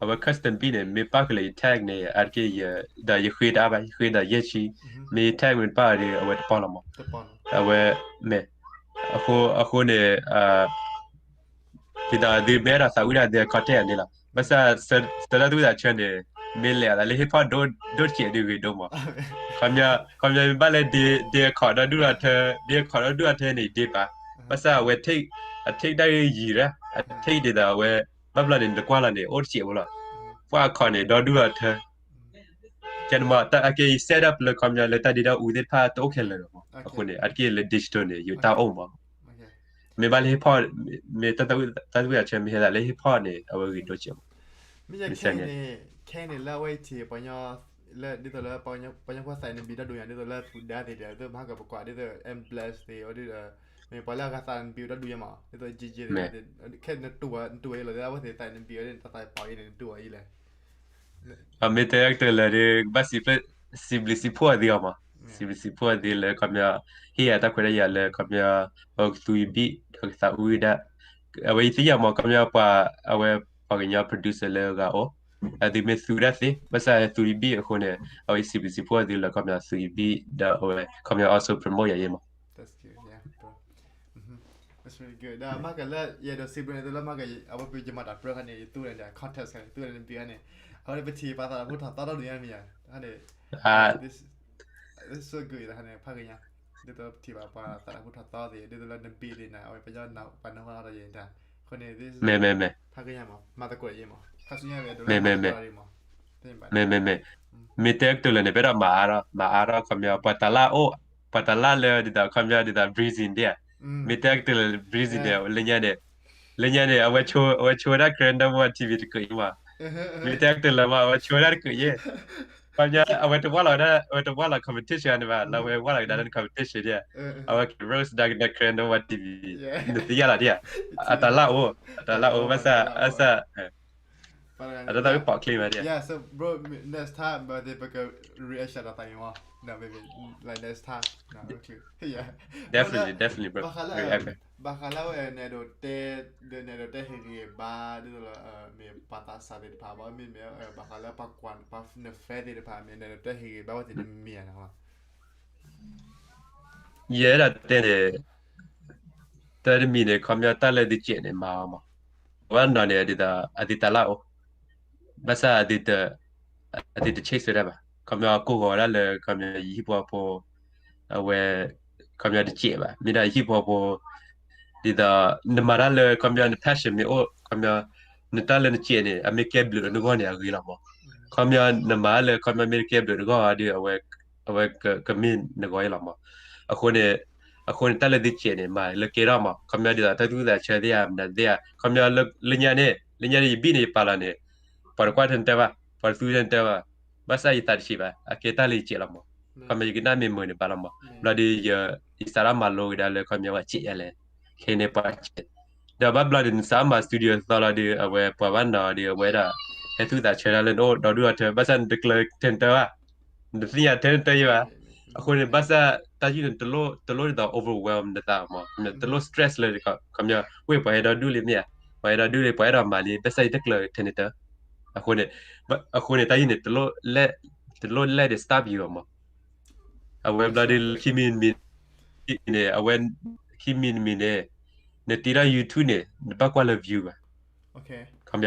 အဝဲ custom beat န့ၣ် မ့ၢ်ပၣ်ဃုာ်လၢယ tag န့ၣ် အါတက့ၢ်ယ ဒီးယဃ့တအါဘၣ် ယဃ့ဒီးယဲၢ်ဆံ မ့ၢ်ယ tag မ့ၢ်တပၣ်ဒီး အဝဲတပီၢ်လီၤမး အဝဲ မ့ၢ် အဃိ အဃိန့ၣ် ဒ်သိးသုမ့ၢ်အဲၣ်ဒိးသးဝံၣ်ဒၣ်ဒ့အခီၣ်တဲၣ်အန့ၣ်လီၤ ဘၣ်ဆၣ် ဆၢဒၣ်သုသးဆၢန့ၣ် မ့ၢ်လဲၤအသးလၢ hip hop ဒိၣ်စဲးဒုးဂ့ၤဒိၣ်မး ခီပညီ ခီပညီမ့ၢ်ဘၣ်လၢ ဒ့အခီၣ်ဒီဒူၣ်ဒီထၢ ဒ့အခီၣ်ဒီဒူၣ်ဒီထၢန့ၣ် ယဒ့ပာ် ဘၣ်ဆၣ်အဝဲ take အ take တၢ်ဂ့ၢ်ယံၤရၣ် အ take ဒ်သိးအဝဲ ဘၣ်ဘျီန့ၣ် နတကွၢ်လီၤန့ၣ် အိၣ်တစဲးဖိလီၤ ပှၤအခီၣ်န့ၣ် ဒီဒူၣ်ဒီထၢ ကဲန့ၣ်မး တၢ်အကဲအံၤ set up လၢခီပညီလၢတၢ်ဒ့တၢ်အူသ့ၣ်တဖၣ်တအိၣ်ခဲလၢာ်လီၤမး အဃိန့ၣ် အါတက့ၢ်လၢ digital န့ၣ် ယတၢ်အိၣ်မး မ့ၢ်ဘၣ်လၢ hip hop မ့ၢ်တၢ်သးဝံၣ်တၢ်သးဝံၣ်အဆၢမ့ၢ်ဟဲသးလၢ hip hop န့ၣ် အဝဲဂ့ၤဒိၣ်စဲးမး မ့ၢ်ယခဲအံၤန့ၣ် ခဲအံၤန့ၣ်လၢအဝဲအံၤထံၣ် ပှၤညီ လၢဒ်သိးလၢ ပှၤညီဖိသးန့ၣ် ဘံၣ်ဒီဒူၣ်ညါ ဒ်သိးလၢသူၣ်ဒါသ့ၣ်ဒီး ဒ်သိးမဟါကပကွၢ် ဒ်သိး Embless သ့ၣ် အီၤဒ်ဒီး မ့ၢ်ပှၤလၢအဂၤသးန့ၣ် ဘံၣ်ဒီဒူၣ်ညါမး ဒ်သိး J J သ့ၣ် ခဲနတူၢ်ဝဲ နတူၢ်ဝဲအံၤလီၤ ဒ်အဝဲသ့ၣ်သးန့ၣ် ဘံၣ်အီၤဒ် တၢ်သးပာ်အံၤန့ၣ် နတူၢ်ဝဲအံၤလဲၣ် အမ့ၢ်တဲကတၢၢ်လၢာ်ဒီး ကဘၣ်စံးဘျုး စံးဘျုးစံးဖှိၣ်အီၤသ့အီၤမး စံးဘျုးစံးဖှိၣ်အီၤသ့လၢခီပညီ ဟ့ၣ်ယၤတၢ်ခွဲးတၢ်ယာ်လၢခီပညီ ပကသူယဘံၣ် ဒီးကသးဝံၣ်ဒၣ် အဝဲယသ့ၣ်ညါမး ခီပညီပှၤ အဝဲ ပှၤကညီ producer လၢအဂၤအိၣ်, အသုမ့ၢ်သူဒၣ်သ့, ဘၣ်ဆၣ်ဟဲသူယဘံၣ်အဃိန့ၣ် အဝဲစံးဘျုးစံးဖှိၣ်အသုလၢ ခီပညီ သူယဘံၣ်ဒီးအဝဲ ခီပညီ also promote ယၤယဲမး. That's really good. ဒီးမ့ၢ်ကလၢ ယအဲၣ်ဒိးစံးဘျုးန့ၣ် သုလၢမ့ၢ်က အဝဲပယမၤတၢ်ပြၢခါန့ၣ် ယသူန့ၣ် contest ခါန့ၣ် ယသူန့ၣ် နဘံၣ်ခါန့ၣ် အဝဲပထံၣ်ပှၤသးတၢ်ဖိထီၣ်သီထီၣ်ဒ်ညါမ့ၢ်ဧါ, ခါန့ၣ် this is so good ခါန့ၣ် ဖးကညါ ဒ်သိးပထံၣ်ဘၣ်ပှၤသးတၢ်ဖိထီၣ်သီသ့ၣ် ဒ်သိးလၢနဘံၣ်သ့ၣ်န့ၣ် အဝဲပညီပှၤနၢ်ဟူထီၣ်ယဲၢ်တၢ်, အဃိန့ၣ် this is ဖးကညါမး မၤသကိးယဲၢ်မး ခါဆူညါဝဲဒိးလၢမၤသကိးယဲၢ်မး မ့ၢ်မ့ၢ်မ့ၢ်, မ့ၢ်တဲကတၢၢ်လၢာ်န့ၣ် ပအဲၣ်ဒိးမၤအါထီၣ် မၤအါထီၣ် ခီပညီ ပှၤတၢ်လၢအိၣ် ပှၤတၢ်လၢလၢဒ်သိး ခီပညီ ဒ်သိး Breezy ဒ်ဧါ, မ့ၢ်တဲကတၢၢ်လၢာ် Breezy န့ၣ် လၢညါန့ၣ် လၢညါန့ၣ် အဝဲဆိ အဝဲဆိဝဲဒၣ် Karen Delma TV တကုာ်အံၤမး, မ့ၢ်တဲကတၢၢ်လၢာ်မး အဝဲဆိဝဲဒၣ်တကုာ်ယဲၢ်, ခီပညီ အဝဲတဝၢ်လီၤဝဲဒၣ် အဝဲတဝၢ်လီၤ competition န့ၣ်ဘၣ် လၢအဝဲဝၢ်လီၤကဒါလၢ competition ဒ်ဧါ, အဝဲက့ၤ roast ဒၣ်ကဒါ Karen Delma TV နသ့ၣ်ညါလီၤဒ်ဧါ, အတၢ်လၢအိၣ် အတၢ်လၢအိၣ် ဘၣ်ဆၣ် ဘၣ်ဆၣ် အတၢ်သးဝံၣ်ပိာ်ချ့မးဒ်ဧါ, yeah, so bro, next time ဘၣ်သ့ၣ်ပက reaction ဒီးသးအံၤမး no, maybe like next time, no, okay, yeah, definitely, definitely bro, reaction. ဘၣ်ဃးလၢဝဲ နအဲၣ်ဒိးတဲ နအဲၣ်ဒိးတဲဟ့ၣ်ဂံၢ်ဘါ ဒ်သိးလၢ မ့ၢ်ပှၤသးစၢ်သ့ၣ်တဖၣ် ဘၣ်မ့မ့ၢ် ဘၣ်ဃးလၢပှၤကွၢ် ပှၤန fan သ့ၣ်တဖၣ် မ့ၢ်နအဲၣ်ဒိးတဲဟ့ၣ်ဂံၢ်ဘါဝဲသ့ၣ်တမံၤဧါ, ယအဲၣ်ဒိးတဲန့ၣ် တၢ်တမံၤန့ၣ် ခီပညီတၢ်လၢသုစဲးန့ၣ် မၤအီၤမး, ဝဲနီၢ်န့ၣ် ဒ်သိး အသုတၢ်လၢအိၣ်, ဘၣ်ဆၣ် အသုတ chase ဝဲဒၣ်ဘၣ်, ခီပညီကိးဂီၤဝဲဒၣ်လၢ ခီပညီ ယဟံၣ်ဖိဃီဖိ အဝဲ ခီပညီတစဲးဘၣ်, မ့ၢ်ဒၣ်ယဟံၣ်ဖိဃီဖိ ဒ်သိး နမၤတၢ်လၢ ခီပညီ န passion မ့ၢ်အိၣ် ခီပညီ နတၢ်လၢနစဲးန့ၣ် အမ့ၢ်ကဲဘျုးလၢနဂီၢ်န့ၣ် အဂ့ၤလီၤမး, ခီပညီ နမၤလၢ ခီပညီ မ့ၢ်တကဲဘျုးနဂီၢ်ဒီး အဝဲ အဝဲကမ့ၢ်နဂီၢ်အံၤလီၤမး, အဃိန့ၣ် အဃိန့ၣ် တၢ်လၢသုစဲးန့ၣ် မၤလၢကဲထီၣ်မး, ခီပညီ ဒ်သိး တၢ်သူၣ်သးဆၢသ့ၣ်ဧါ မနုၤသ့ၣ်ဧါ, ခီပညီ လၢညါန့ၣ် လၢညါန့ၣ် ယဘံၣ်န့ၣ် ယပာ်လီၤန့ၣ် ပှၤတကွၢ်ထဲန့ၣ်တၢ်ဘၣ်, ပှၤတသူထဲန့ၣ်တၢ်ဘၣ်, ဘၣ်ဆၣ်ယသးတဆံးဘၣ်, အကဲတၢ်လၢယစဲးလီၤမး, ခီပညီ ယကနၣ်မ့ၢ်မုာ်န့ၣ်ဘၣ်လီၤမး, ဘျီဒီး ယစးထီၣ်မၤလိကဒါလၢ ခီပညီ ပှၤစဲးယၤလဲၣ်, ခဲအံၤန့ၣ် ပှၤစဲး, ဒီးဘၣ်ဘျီဒီး နစးမၤ studio သီလီၤဒီး အဝဲပှၤဘၣ်နီၤဒီး အဝဲဒၣ် ဟဲသူၣ်သးဆၢတၢ်လၢနအိၣ်ဒီဒူၣ်အီၤတၢ်, ဘၣ်ဆၣ်နတကျၢၤထဲန့ၣ်တၢ်ဘၣ်, နတသ့ၣ်ညါထဲန့ၣ်တၢ်ယဲဘၣ်, အဃိန့ၣ် ဘၣ်ဆၣ်တၢ်ယုၢ်န့ၣ် တလိၣ် တလိၣ်ဒ်သိး overwhelm နသးမး, တလိၣ် stress လၢ ခီပညီ ဝ့ၢ်ပှၤဟဲဒီဒူၣ်လံမ့ၢ်ဧါ, ပှၤဟဲဒီဒူၣ်လံ ပှၤအဲၣ်ဒိးမၤလံ ဘၣ်ဆၣ်ယတကျၢၤထဲန့ၣ်တၢ်, အဃိန့ၣ် အဃိန့ၣ် တၢ်ယုၢ်န့ၣ် တလိၣ် let it stop you မး, အဝဲဘျီဒီး ခံမံၤတမံၤန့ၣ် အဝဲ ခံမံၤတမံၤန့ၣ် နတ့ထီၣ် YouTube န့ၣ် နဘၣ်ကွၢ်လၢ view ဘၣ်, ခီ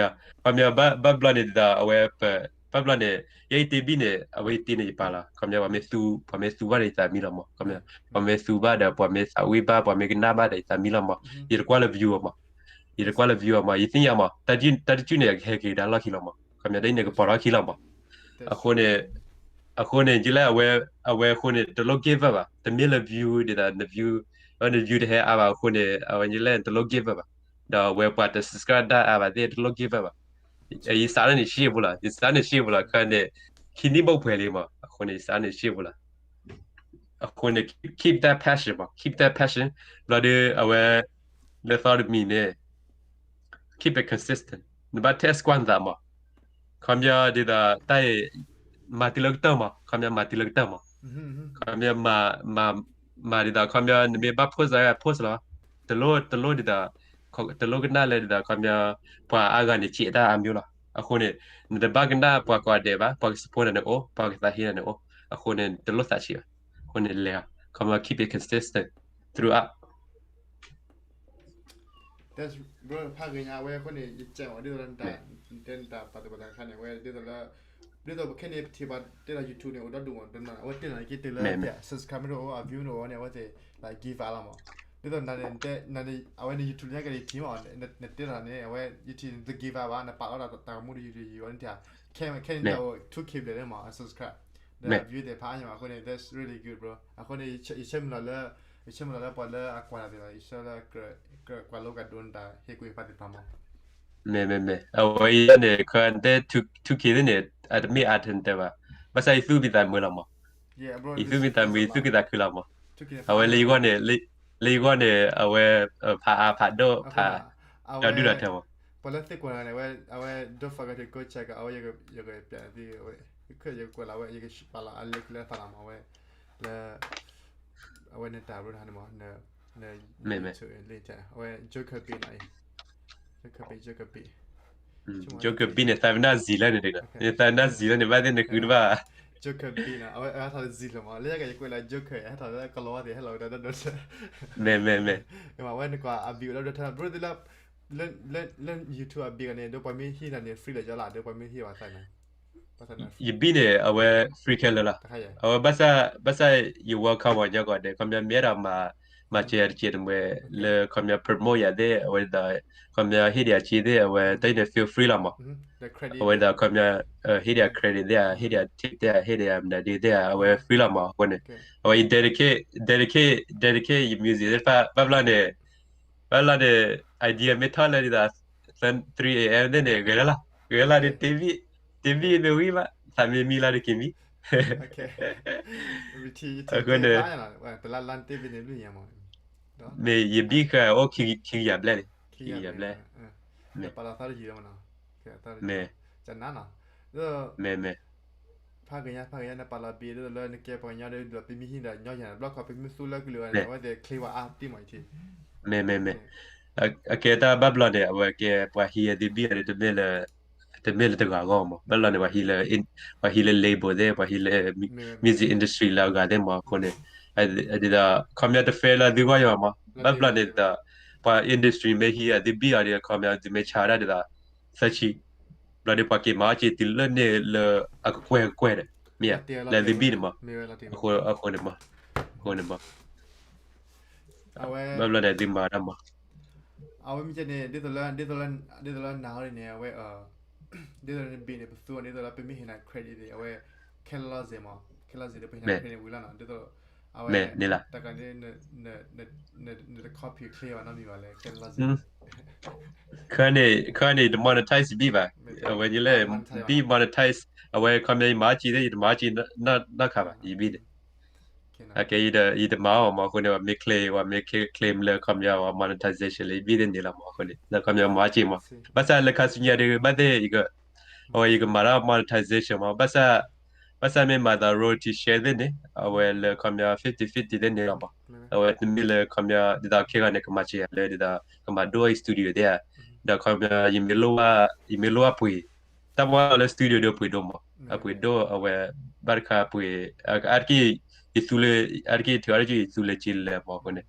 ပညီ ဘၣ်ဘျီန့ၣ်ဒ်သိး အဝဲ ဘၣ်ဘျီန့ၣ် ယဲယတ့ဘံၣ်န့ၣ် အဝဲယတ့န့ၣ်ယပာ်လီၤ, ခီပညီ ပှၤမ့ၢ်သူ ပှၤမ့ၢ်သူဘၣ်ဒီးယသးမံလီၤမး, ခီပညီ ပှၤမ့ၢ်သူဘၣ်ဒီး ပှၤမ့ၢ်သးဝံၣ်ဘၣ် ပှၤမ့ၢ်ကနၣ်ဘၣ်ဒီးယသးမံလီၤမး, ယတကွၢ်လၢ view အီၤမး, ယတကွၢ်လၢ view အီၤမး, ယသ့ၣ်ညါမး တၢ်တကၠူၣ်န့ၣ် အကဟဲက့ၤကဒါလီၢ်ခံလီၤမး, ခီပညီ တၢ်ယုၢ်န့ၣ် ကပီၤထီၣ်ခံလီၤမး, အဃိန့ၣ် အဃိန့ၣ် ယလဲၣ် အဝဲ အဝဲအဃိန့ၣ် တလိၣ် give up ဘၣ်, တမ့ၢ်လၢ view ဒ်သိး န view အဝဲ န view တဟဲအါဘၣ်အဃိန့ၣ် အဝဲယလဲၣ် တလိၣ် give up ဘၣ်, ဒီးအဝဲပှၤတ subscribe ဒၣ်အါဘၣ်သ့ၣ် တလိၣ် give up ဘၣ်, ယစးထီၣ်န့ၣ် ရှံၣ်ပူၤလီၤ, ယစးထီၣ်န့ၣ် ရှံၣ်ပူၤလီၤ ခါန့ၣ် ခံနံၣ်ဘိၣ်ပှဲၤလံမး, အဃိန့ၣ် ယစးထီၣ်န့ၣ် ရှံၣ်ပူၤလီၤ, အဃိန့ၣ် keep that passion မး, keep that passion ဘျီဒီး အဝဲ လၢသီတမံၤန့ၣ် keep it consistent နဘၣ် test ကွၢ်နသးမး, ခီပညီဒ်သိး တၢ်အံၤ မၤတုၤလၢကတၢၢ်မး, ခီပညီမၤတုၤလၢကတၢၢ်မး, ခီပညီမၤ မၤ မၤဒ်သိး ခီပညီ နမ့ၢ်ဘၣ် post အ post လီၤ, တလိၣ် တလိၣ်ဒ်သိး တလိၣ်ကနၣ်လၢဒ်သိး ခီပညီ ပှၤအါဂၤန့ၣ် စဲးတၢ်အါမံၤလီၤ, အဃိန့ၣ် နတဘၣ်ကနၣ်ပှၤကိးဂၤဒဲးဘၣ်, ပှၤက support နၤန့ၣ်အိၣ်, ပှၤကသးဟ့နၤန့ၣ်အိၣ်, အဃိန့ၣ် တလိၣ်သးဆံးဘၣ်, အဃိန့ၣ်လဲၤ ခီပညီ keep it consistent throughout. That's bro ဖးဂ့ၤညါ အဝဲအဃိန့ၣ် ယကဲးအီၤဒ်သိးလၢနတၢ် နတဲနတၢ်ပာ်သူၣ်ပာ်သးတခါန့ၣ် အဝဲဒ်သိးလၢ ဒ်သိးပခဲန့ၣ် ပထံၣ်ဘၣ်တဲလီၤ YouTube န့ၣ် အိၣ်ဒီဒူၣ်မး တနီၤ အဝဲတဲလီၤန့ၣ်က့ တုၤလၢ subscribe မ့ၢ်တအိၣ် အ view မ့ၢ်တအိၣ်န့ၣ် အဝဲသ့ၣ် like give up လီၤမး, ဒ်သိးနၤန့ၣ် နတဲ နၤန့ၣ် အဝဲန့ၣ် YouTube လၢညါက့ၤထံၣ်မး နတဲလီၤန့ၣ် အဝဲ YouTube နတ give up ဘၣ် နပာ်လီၤတၢ်ဂီၤမူဒီး YouTube ယံၤဝဲန့ၣ် ခဲခဲန့ၣ်တၢ်အိၣ် two K ဘျဲၣ်န့ၣ်မး subscribe ဒီး view သ့ၣ်တဖၣ်အါမး အဃိန့ၣ် that's really good bro အဃိန့ၣ် ယဆၢမုၢ်လၢ်လၢ ယဆၢမုၢ်လၢ်လၢပှၤလၢအကွၢ်တၢ်သ့ၣ်တဖၣ် ယဆၢလၢ ကြၢးကွၢ်လိကဒိးနတၢ်ဟ့ၣ်ကူၣ်ဟ့ၣ်ဖးသ့ၣ်တဖၣ်မး, မ့ၢ်မ့ၢ်မ့ၢ် အဝဲယဲန့ၣ် ခီတဲ two K သ့ၣ်န့ၣ် အတမ့ၢ်အါထဲန့ၣ်တဲဘၣ်, ဘၣ်ဆၣ်ယသူၣ်ဖှံသးမုာ်လီၤမး, ယသူၣ်ဖှံသးမုာ် ယသူၣ်ခုသးခုလီၤမး, အဝဲလၢယဂီၢ်န့ၣ် လၢယဂီၢ်န့ၣ် အဝဲ ဖးအါဖးဒိၣ်ဖး ဒီဒူၣ်ဒီထၢမး, ပှၤလၢသ့ၣ်ကွၢ်တၢ်န့ၣ် အဝဲ don't forget to go check အဝဲ ယကပျးသ့ ယကကွဲးလီၤဝဲ ယကပာ်လီၤအ link လၢသးလီၤမး အဝဲ လၢ အဝဲန့ၣ်တၢ်ဘျုးတခါန့ၣ်မး န YouTube link အဝဲ Joker Beat နီၤ Joker Beat Joker Beat Joker beat န့ၣ် သးပနၢ်ဇံၤလၢန့ၣ်တဂၤ, နသးပနၢ်ဇံၤလၢန့ၣ် ဘၣ်သ့ၣ်နဃုတဘၣ်. Joker beat နီၤ, အဝဲဟဲထီၣ်လၢဇံၤလီၤမး, လၢယကယကွဲးလၢ Joker ဟဲထီၣ်လၢကလီၤဝါသ့ၣ် ဟဲလီၤဝဲဒၣ်ဒိၣ်ဒိၣ်. မ့ၢ်မ့ၢ်မ့ၢ်, အဝဲနကွၢ်အ beat အိၣ်ဒီးထဲလီၤ ဘျီသ့ၣ်လၢ လၢ YouTube အ beat န့ၣ် ဒီးပှၤမ့ၢ်ဟံးနၤန့ၣ် free လၢယလီၤ, ဒီးပှၤမ့ၢ်ဟံးဝဲသးန့ၣ် ယ beat န့ၣ် အဝဲ free ခဲလၢာ်လီၤ. အဝဲဘၣ်ဆၣ် ဘၣ်ဆၣ်ယ welcome ပှၤကညီကိးဂၤဒဲး ခီပညီမ့ၢ်အဲၣ်ဒိးမၤ မၤစၢၤယၤတစဲးတမှဲၤ လၢခီပညီ promote ယၤသ့ၣ် အဝဲဒ်သိး ခီပညီဟ့ၣ်ဒံးအစ့သ့ၣ် အဝဲ တၢ်အံၤန့ၣ် feel free လီၤမး. အဝဲဒ်သိးခီပညီ ဟ့ၣ်ဒံးအ credit သ့ၣ်ဧါ, ဟ့ၣ်ဒံးအ tip သ့ၣ်ဧါ, ဟ့ၣ်ဒံးအမနုၤဒုသ့ၣ်ဧါ, အဝဲ free လီၤမး. အဃိန့ၣ် အဝဲယ dedicate dedicate dedicate ယ music သ့ၣ်တဖၣ် ဘၣ်ဘျီန့ၣ် ဘၣ်ဘျီန့ၣ် idea မ့ၢ်ထီၣ်လၢဒ်သိး three A M သ့ၣ်န့ၣ် ဂဲၤလီၤလီၤ, ဂဲၤလီၤဒီး တ့ဘံၣ် တ့ဘံၣ်မ့ၢ်ဝံၤဘၣ် သးမ့ၢ်မံလီၤဒီးက့ၤမံ. အဃိန့ၣ် မ့ၢ်ယ beat ဃာ်အိၣ်ခံကယၤဘျဲၣ်န့ၣ်, ခံကယၤဘျဲၣ်, မ့ၢ် မ့ၢ် ဖးကညါ ဖးကညါ နပာ်လီၤ beat ဒ်သိးလၢနကဲပှၤကညီဒီး ပမ့ၢ်ဟံးဒီးညီယၤ ဘျီခီပမ့ၢ်သူလၢကလုာ်အီၤန့ၣ် အဝဲသ့ၣ်ချ့ဝဲအါတံၢ်မးအံၤထံ. မ့ၢ် မ့ၢ် မ့ၢ် အကဲတၢ်ဘၣ်ဘျီန့ၣ် အဝဲကဲပှၤဟံးအသု beat အီၤဒီး တမ့ၢ်လၢ တမ့ၢ်လၢတဂၤအဂီၢ်မး, ဘၣ်ဘျီန့ၣ် ပှၤဟံးလၢ ပှၤဟံးလၢ label သ့ၣ် ပှၤဟံးလၢ music industry လၢအဂၤသ့ၣ်မး အဃိန့ၣ် ဒ်သိး ခီပညီတ fair လၢသုဂီၢ်ယၤမး, ဘၣ်ဘျီန့ၣ်ဒ်သိး ပှၤ industry မ့ၢ်ဟံးအသု beat အီၤဒီး ခီပညီသုမ့ၢ်ဆါတၢ်ဒ်သိး သၢဆံ ဘျီဒီးပှၤက့ၤမၤအီၣ်က့ၤတုၤလၢန့ၣ်လၢအကကွဲၢ်ကကွဲၢ်ဒီး မ့ၢ်ဧါ, လၢသု beat န့ၣ်မး, အဃိန့ၣ်မး, အဃိန့ၣ်မး, ဘၣ်ဘျီန့ၣ်သုမၤတၢ်မး. အဝဲမ့ၢ်ကဲန့ၣ် ဒ်သိးလၢ ဒ်သိးလၢနၤဟီန့ၣ် အဝဲ ဒ်သိးလၢန beat န့ၣ် ပသူအီၤဒ်သိးလၢပမ့ၢ်ဟ့ၣ်နၤ credit န့ၣ် အဝဲ ခဲလၢာ်စ့ၢ်မး, ခဲလၢာ်စ့ၢ်ဒီးပဟ့ၣ်နၤ credit ဝံၤလီၤနီၤ, ဒ်သိး အဝဲ တၢ်ကန့ၣ် နတခီဖျိချ့ဘၣ်နီတမံၤဘၣ်လၢခဲလၢာ်စ့ၢ် ခဲန့ၣ် ခဲန့ၣ် တ monetize ယ beat ဘၣ်, အဝဲယလဲၣ် beat monetize အဝဲခီပညီယမၤအီၣ်က့ၤသ့ၣ် ယတမၤအီၣ်က့ၤနီတခါဘၣ် ယ beat န့ၣ် အကဲ ယတမၤအီၤမး အဃိန့ၣ် ပှၤမ့ၢ် claim ပှၤမ့ၢ် claim လၢခီပညီ monetization လၢယ beat သ့ၣ်န့ၣ်လီၤမး အဃိန့ၣ် လၢခီပညီမၤအီၣ်က့ၤမး, ဘၣ်ဆၣ်လၢခါဆူညါဒီး ဘၣ်သ့ၣ် အဝဲယကမၤတၢ် monetization မး, ဘၣ်ဆၣ် ဘၣ်ဆၣ်မ့ၢ်မၤသး royalty share သ့ၣ်န့ၣ် အဝဲလၢခီပညီ fifty fifty သ့ၣ်န့ၣ်လီၤမး, အဝဲတမ့ၢ်လၢခီပညီ ဒ်သိးခဲဂီၤန့ၣ် ကမၤစၢၤယၤလၢဒ်သိး ကမၤဒိအီၣ် studio သ့ၣ်ဧါ, ဒီးခီပညီ ယမ့ၢ်လိၣ်ဘၣ် ယမ့ၢ်လိၣ်ဘၣ်ပှ့ၤ တၢ်မ့ၢ်လၢ studio ဒီးပှ့ၤဒိၣ်မး, အပှ့ၤဒိၣ်အဝဲ ဘၣ်တခါပှ့ၤ အါတက့ၢ် ယသူလၢ အါတက့ၢ် ထုးအါတက့ၢ် ယသူလၢက့လၢမး အဃိန့ၣ်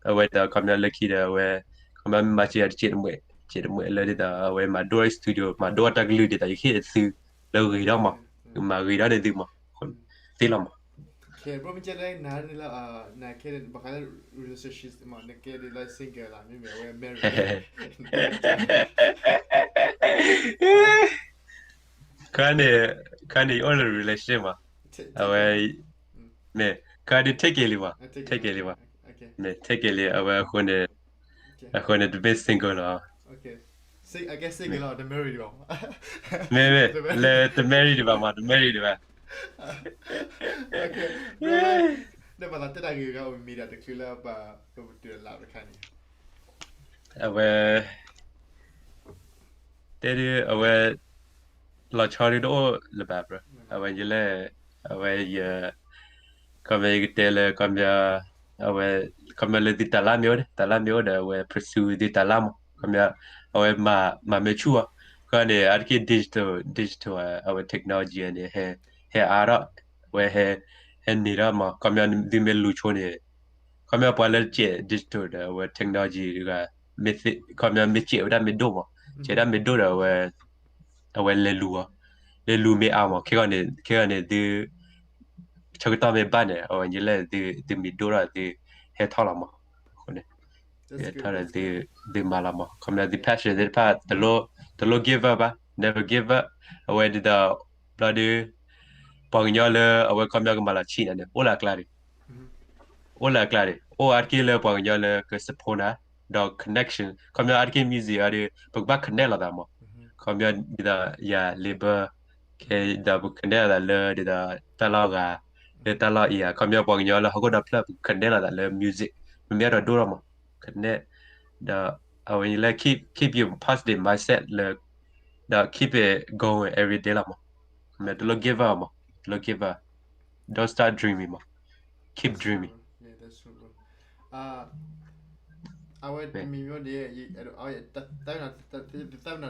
အဝဲဒ်သိးခီပညီလၢခံဒီးအဝဲ ခီပညီမၤစၢၤယၤတစဲးတမှဲး စဲးတမှဲးလၢဒ်သိး အဝဲမၤဒိအီၣ် studio မၤဒိအီၣ်တၢ်ကလုၢ်ဒ်သိး ယဟ့ၣ်အသုလၢဂ့ၤထီၣ်မး, မၤဂ့ၤထီၣ်န့ၢ်သုမး သ့လီၤမး. ဘၣ်မ့ၢ်ကဲလၢနၤလၢ နကဲဘၣ်ဃးလၢ relationship မး နကဲဒ်လၢ single လီၤ မ့မ့ၢ်အဝဲ married ခါန့ၣ် ခါန့ၣ် ယအိၣ်လၢ relationship မး, အဝဲ မ့ၢ် ခါဒုး take it လံမး, take it လံမး, မ့ၢ် take it လံ အဝဲအဃိန့ၣ် အဃိန့ၣ် တမ့ၢ် single လီၤ. မ့ၢ် မ့ၢ် လၢတ marry ဒံးဘၣ်မး တ marry ဒံးဘၣ်. နဘၣ်သးတဲတၢ်ဂ့ၢ်ဂၤအိၣ်မံၤဒၣ်တချုးလၢပှၤကပတုာ်လၢတခါန့ၣ် အဝဲ တဲဒုး အဝဲ လီၤဆီဒုးတအိၣ်လၢၤဘၣ် bro, အဝဲယလဲၣ် အဝဲယ ခီပညီယကတဲလၢ ခီပညီ အဝဲ ခီပညီလၢသုတၢ်လၢမ့ၢ်အိၣ်ဒီး တၢ်လၢမ့ၢ်အိၣ်ဒီး အဝဲ pursue သုတၢ်လၢမး ခီပညီ အဝဲမၤမ့ၢ်ဆူၣ်အီၤ ခီန့ၣ် အါတက့ၢ် digital digital အဝဲ technology န့ၣ် ဟဲအါထီၣ် အဝဲ ဟဲန့ၢ်ထီၣ်မး ခီပညီသုမ့ၢ်လူၤဆိန့ၣ် ခီပညီပှၤလၢစဲး digital ဒီး အဝဲ technology တဂၤ မ့ၢ်သ့ ခီပညီမ့ၢ်စဲးဝဲဒၣ်မ့ၢ်ဒိၣ်မး စဲးဒၣ်မ့ၢ်ဒိၣ်ဒီး အဝဲ အဝဲလဲၤလူၤအီၤ လဲၤလူၤမ့ၢ်အါမး ခဲဂီၤန့ၣ် ခဲဂီၤန့ၣ် သု ဆၢကတီၢ်မ့ၢ်ဘၣ်န့ၣ် အဝဲယလဲၣ် သုမ့ၢ်ဒိၣ်ထီၣ်သုဟဲထီၣ်လီၤမး အဃိန့ၣ် ထီၣ်ဒီးသုမၤလီၤမး ခီပညီသု passion သ့ၣ်တဖၣ် တလိၣ် give up ဘၣ် never give up အဝဲဒ်သိး ဘျီဒုး ပှၤကညီလၢအဝဲခီပညီကမၤလီၤဆံးနၤန့ၣ် အိၣ်လၢအကျါဒံး အိၣ်လၢအကျါဒံး အိၣ်အါတက့ၢ်လၢပှၤကညီလၢက support နၤ ဒီး connection ခီပညီအါတက့ၢ် music အံၤဒီး ပကဘၣ် connect လိာ်သးမး ခီပညီဒ်သိးယၤ label ကဲဒီးပ connect လိာ်သးလၢဒ်သိးတၢ်လီၢ်ဂၤ လၢတၢ်လီၢ်အံၤဧါ ခီပညီပှၤကညီလၢဟီၣ်ခိၣ်ဒီဖျၢၣ် ပ connect လိာ်သးလၢ music ပမ့ၢ်အဲၣ်ဒိးဒိၣ်ထီၣ်မး connect ဒီးအဝဲလၢ keep keep your positive mindset လၢ ဒီး keep it going every day လီၤမး ခီပညီတလိၣ် give up မး တလိၣ် give up don't stop dreaming မး keep dreaming. အဝဲတမံၤမ့ၢ်န့ၣ် တၢ်ဝဲနၤတ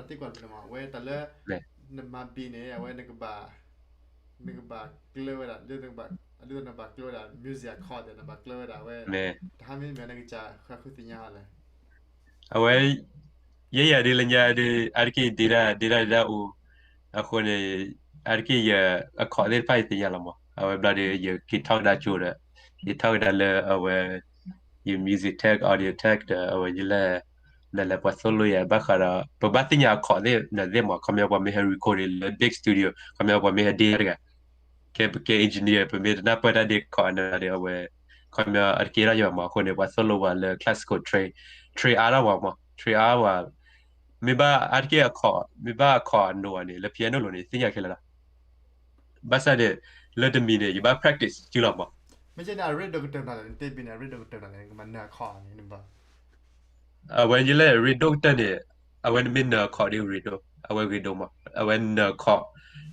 သ့ကွၢ်တမံၤန့ၣ်မး အဝဲတၢ်လၢ နမၤဘံၣ်န့ၣ် အဝဲ နကဘၣ်ကျၢၤဝဲဒၣ် ဒ်သိးနကဘၣ်ကျၢၤဝဲဒၣ် music အခီၣ်ဒီး နဘၣ်ကျၢၤဝဲဒၣ် အဝဲ တဟါမ့ၢ်မ့ၢ်နကစၢ်ဃၣ်ဃုသ့ၣ်ညါလီၤလဲၣ်. အဝဲ ယဲယၤဒ်လၢညါဒီး အါတက့ၢ် data data အိၣ် အဃိန့ၣ် အါတက့ၢ်ယအခီၣ်သ့ၣ်တဖၣ်ယသ့ၣ်ညါလီၤမး အဝဲဘျီဒီး ယက့ၤထီၣ်ကဒါကၠိဒီး ယထီၣ်ကဒါလၢအဝဲ ယ music tech audio tech ဒီး အဝဲယလဲၣ် နလဲၤပှၤသိၣ်လိယၤဘၣ်ဃးဒီး ပဘၣ်သ့ၣ်ညါအခီၣ်သ့ၣ်နသ့ၣ်မး ခီပညီပှၤမ့ၢ်ဟဲ record လၢ big studio ခီပညီပှၤမ့ၢ်ဟဲဒ့တဂၤ ကဲပကဲ engineer ပမ့ၢ်တနၢ်ပၢၢ်တၢ်ဒ့အခီၣ်န့ၣ်ဒီး အဝဲ ခီပညီအတကဲထီၣ်ယၤမး အဃိန့ၣ် ပှၤသိၣ်လိပှၤလၢ classical train train အါထီၣ်ပှၤမး train အါဝဲ မ့ၢ်ဘၣ်အါတက့ၢ်အခီၣ် မ့ၢ်ဘၣ်အခီၣ်အနိအီၤန့ၣ် လၢ piano လိၤန့ၣ် သ့ၣ်ညါခဲလၢာ်လီၤ. ဘၣ်ဆၣ်န့ၣ် လၢတမံၤန့ၣ် ယဘၣ် practice စုလီၤမး မ့ၢ်ကဲန့ၣ် အ rate ဒိၣ်ကတၢၢ်မနုၤလဲၣ် နတဲဘံၣ်န့ၣ် အ rate ဒိၣ်ကတၢၢ်မနုၤလဲၣ် နကမၤနၢၤအခီၣ်န့ၣ်ဘၣ် အဝဲယလဲၣ် rate ဒိၣ်ကတၢၢ်န့ၣ် အဝဲနမ့ၢ်နၢၤအခီၣ်ဒီး rate ဒိၣ် အဝဲ rate ဒိၣ်မး အဝဲနၢၤအခီၣ်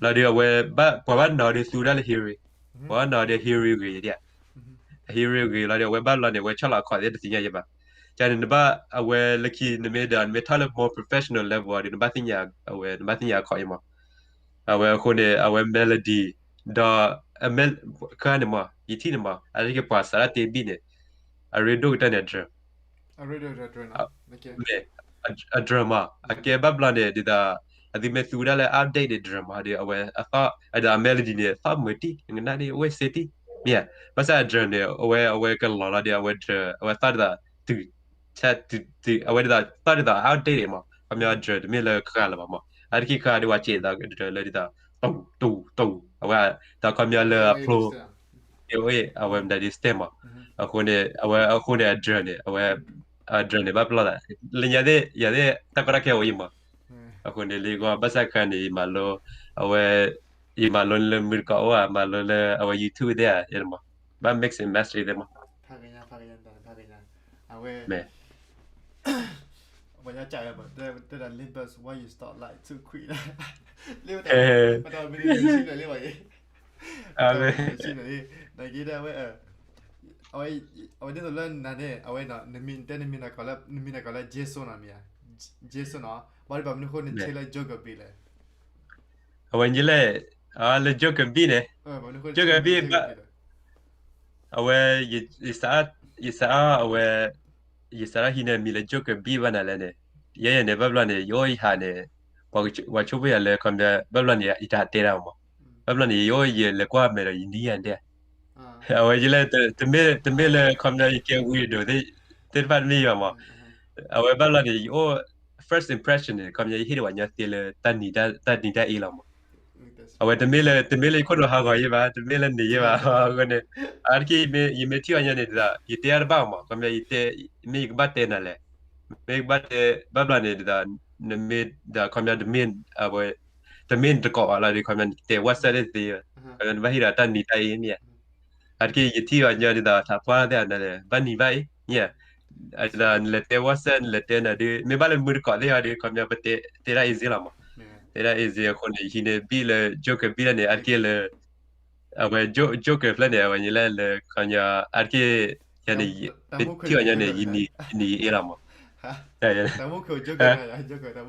လီၤဒီးအဝဲ ပှၤဘၣ်နၢၤဒီးသူဒၣ်လၢ hearing ပှၤဘၣ်နၢၤဒီး hearing ဂ့ၤဒၣ် hearing ဂ့ၤလီၤဒီး အဝဲဘၣ်ဘျီန့ၣ် အဝဲဆီၣ်လီၤအခီၣ်သ့ၣ်တသ့ၣ်ညါယဲဘၣ် ကန့ၣ် နဘၣ်အဝဲလၢခံ နမ့ၢ်ဒီး နမ့ၢ်ထီၣ်လၢ more professional level ဒီး နဘၣ်သ့ၣ်ညါ အဝဲ နဘၣ်သ့ၣ်ညါအခီၣ်အံၤမး အဝဲအဃိန့ၣ် အဝဲ melody ဒီး ခါန့ၣ်မး ယထံၣ်န့ၣ်မး အါတက့ၢ်ပှၤစးထီၣ်တဲဘံၣ်န့ၣ် အ rate ဒိၣ်ကတၢၢ်န့ၣ် drum မ့ၢ် အ drum မး အကဲဘၣ်ဘျီန့ၣ် ဒ်သိး အသုမ့ၢ်သူဒၣ်လၢ update န့ၣ် drum မးဒီး အဝဲအသီၣ် အဒီးအ melody န့ၣ် သီၣ်မုာ်တံၢ် နကနၣ်ဒ်အဝဲစ့တံၢ် မ့ၢ်ဧါ ဘၣ်ဆၣ်အ drum န့ၣ် အဝဲ အဝဲကလီၤလီၤဒီး အဝဲ drum အဝဲသီၣ်ဒ်သိး တု ဆဲတု အဝဲဒ်သိးသီၣ်ဒ်သိး outdated မး ခီပညီ drum တမ့ၢ်လၢဃၣ်လၢၤဘၣ်မး အါတက့ၢ်ဃၣ်ဒီးပှၤစဲးသး drum လၢဒ်သိး တူၢ်တူၢ်တူၢ် အဝဲ ဒီးခီပညီလၢအဖျိ အဝဲမတၤဒ် stem မး အဃိန့ၣ် အဝဲအဃိန့ၣ် အ drum န့ၣ် အဝဲ အ drum န့ၣ် ဘၣ်ပလီၢ်သး လၢညါသ့ၣ် ယၤသ့ၣ် တၢ်ကီတၢ်ခဲအိၣ်အံၤမး အဃိန့ၣ် လၢဂီၢ်ဘၣ်ဆၣ်ခါန့ၣ် ယမၤလိ အဝဲ ယမၤလိလၢမုၢ်တကိးအိၣ်ဧါ မၤလိလၢအဝဲ YouTube သ့ၣ်ဧါ မး ဘၣ် mix and master သ့ၣ်မး ဖးကညါ ဖးကညါ ဖးကညါ အဝဲ မ့ၢ် ပှၤညီကးဝဲ တဲဒၣ် Limbus why you stop like too quick လၢ ပတၢ်မ့ၢ်န့ၣ် ဆံးနၤလံဘၣ်အံၤ ပတၢ်မ့ၢ်န့ၣ် ဆံးနၤလံ နာ်က့ဒၣ်ဝဲ အဝဲ အဝဲဒ်သိးလၢနၤန့ၣ် အဝဲ နမံၤတဲနမံၤနီၢ်ကီၢ်လၢ နမံၤနီၢ်ကီၢ်လၢ Jason နီၤမ့ၢ်ဧါ Jason နီၤ ဘၣ်ဒ်ဘၣ်မနုၤအဃိနဆ့လၢ Joker Beat လဲၣ် အဝဲယလဲၣ် လၢ Joker Beat န့ၣ် Joker Beat ဘၣ် အဝဲ ယစးအါ အဝဲ ယစးထီၣ်ဟံးန့ၢ်မံၤလၢ Joker Beat ဘၣ်နၤလဲၣ်န့ၣ် ယဲယဲန့ၣ် ဘၣ်ဘျီန့ၣ် ယအိၣ်ယဟးန့ၣ် ပှၤဆိကမိၣ်ယၤလၢ ခီပညီ ဘၣ်ဘျီန့ၣ် ယတၢ်တဲတၢ်မး ဘၣ်ဘျီန့ၣ် ယအိၣ်ယလဲၤကွၢ်မဲာ်ဒီးယနံၤယၤဒဲး အဝဲယလဲၣ် တမ့ၢ်လၢ ခီပညီ ယကဲဝံၤဒိၣ် သ့ၣ်တဖၣ်တမ့ၢ်ယၤမး အဝဲဘၣ်ဘျီန့ၣ် ယအိၣ် first impression န့ၣ် ခီပညီ ယဟ့ၣ်ဒံးပှၤညီသ့လၢ တၢ်နံၤတၢ်အ့လီၤမး အဝဲတမ့ၢ်လၢ တမ့ၢ်လၢယခိၣ်နူာ်ဟးဂီၤယဲဘၣ် တမ့ၢ်လၢန့ၣ်ယဲဘၣ် အဃိန့ၣ် အါတက့ၢ် ယမ့ၢ်ထံၣ်အီၤညီန့ၣ်ဒ်သိး ယတဲအါတဘၣ်မး ခီပညီ ယတဲ မ့ၢ်ယကဘၣ်တဲနၤလဲၣ် မ့ၢ်ယကဘၣ်တဲ ဘၣ်ဘျီန့ၣ်ဒ်သိး နမ့ၢ်ဒ်ခီပညီ တမ့ၢ် အဝဲ တမ့ၢ်နတကိးဘၣ်လီၤဒီး ခီပညီ နတဲ WhatsApp သ့ၣ်သ့ၣ် ခီပညီ နဘၣ်ဟ့ၣ်ဒီးတၢ်နံၤတၢ်အ့မ့ၢ်ဧါ အါတက့ၢ် ယထံၣ်အီၤညီဒ်သိး ထးပှၢ်သ့ၣ်အနၤလဲၣ် ဘၣ်နံၤဘၣ်အ့ မ့ၢ်ဧါ ဒ်သိး နလဲၤတဲ WhatsApp နလဲၤတဲနၤဒီး မ့ၢ်ဘၣ်လၢမုၢ်တကိးသ့ၣ်အီၤဒီး ခီပညီ ပတဲ တဲဒၣ် easy လီၤမး တဲဒၣ် easy အဃိန့ၣ် ယဟံးန့ၢ် beat လၢ Joker Beat လၢန့ၣ် အါတက့ၢ်လၢ အဝဲ Joker Beat ဖျၢၣ်န့ၣ် အဝဲယလဲၣ်လၢ ခီပညီ အါတက့ၢ် ယၤန့ၣ် မ့ၢ်ထံၣ်အီၤညီန့ၣ် ယနံၤယ့အ့လီၤမး တၢ်မူခိၣ် Joker တၢ်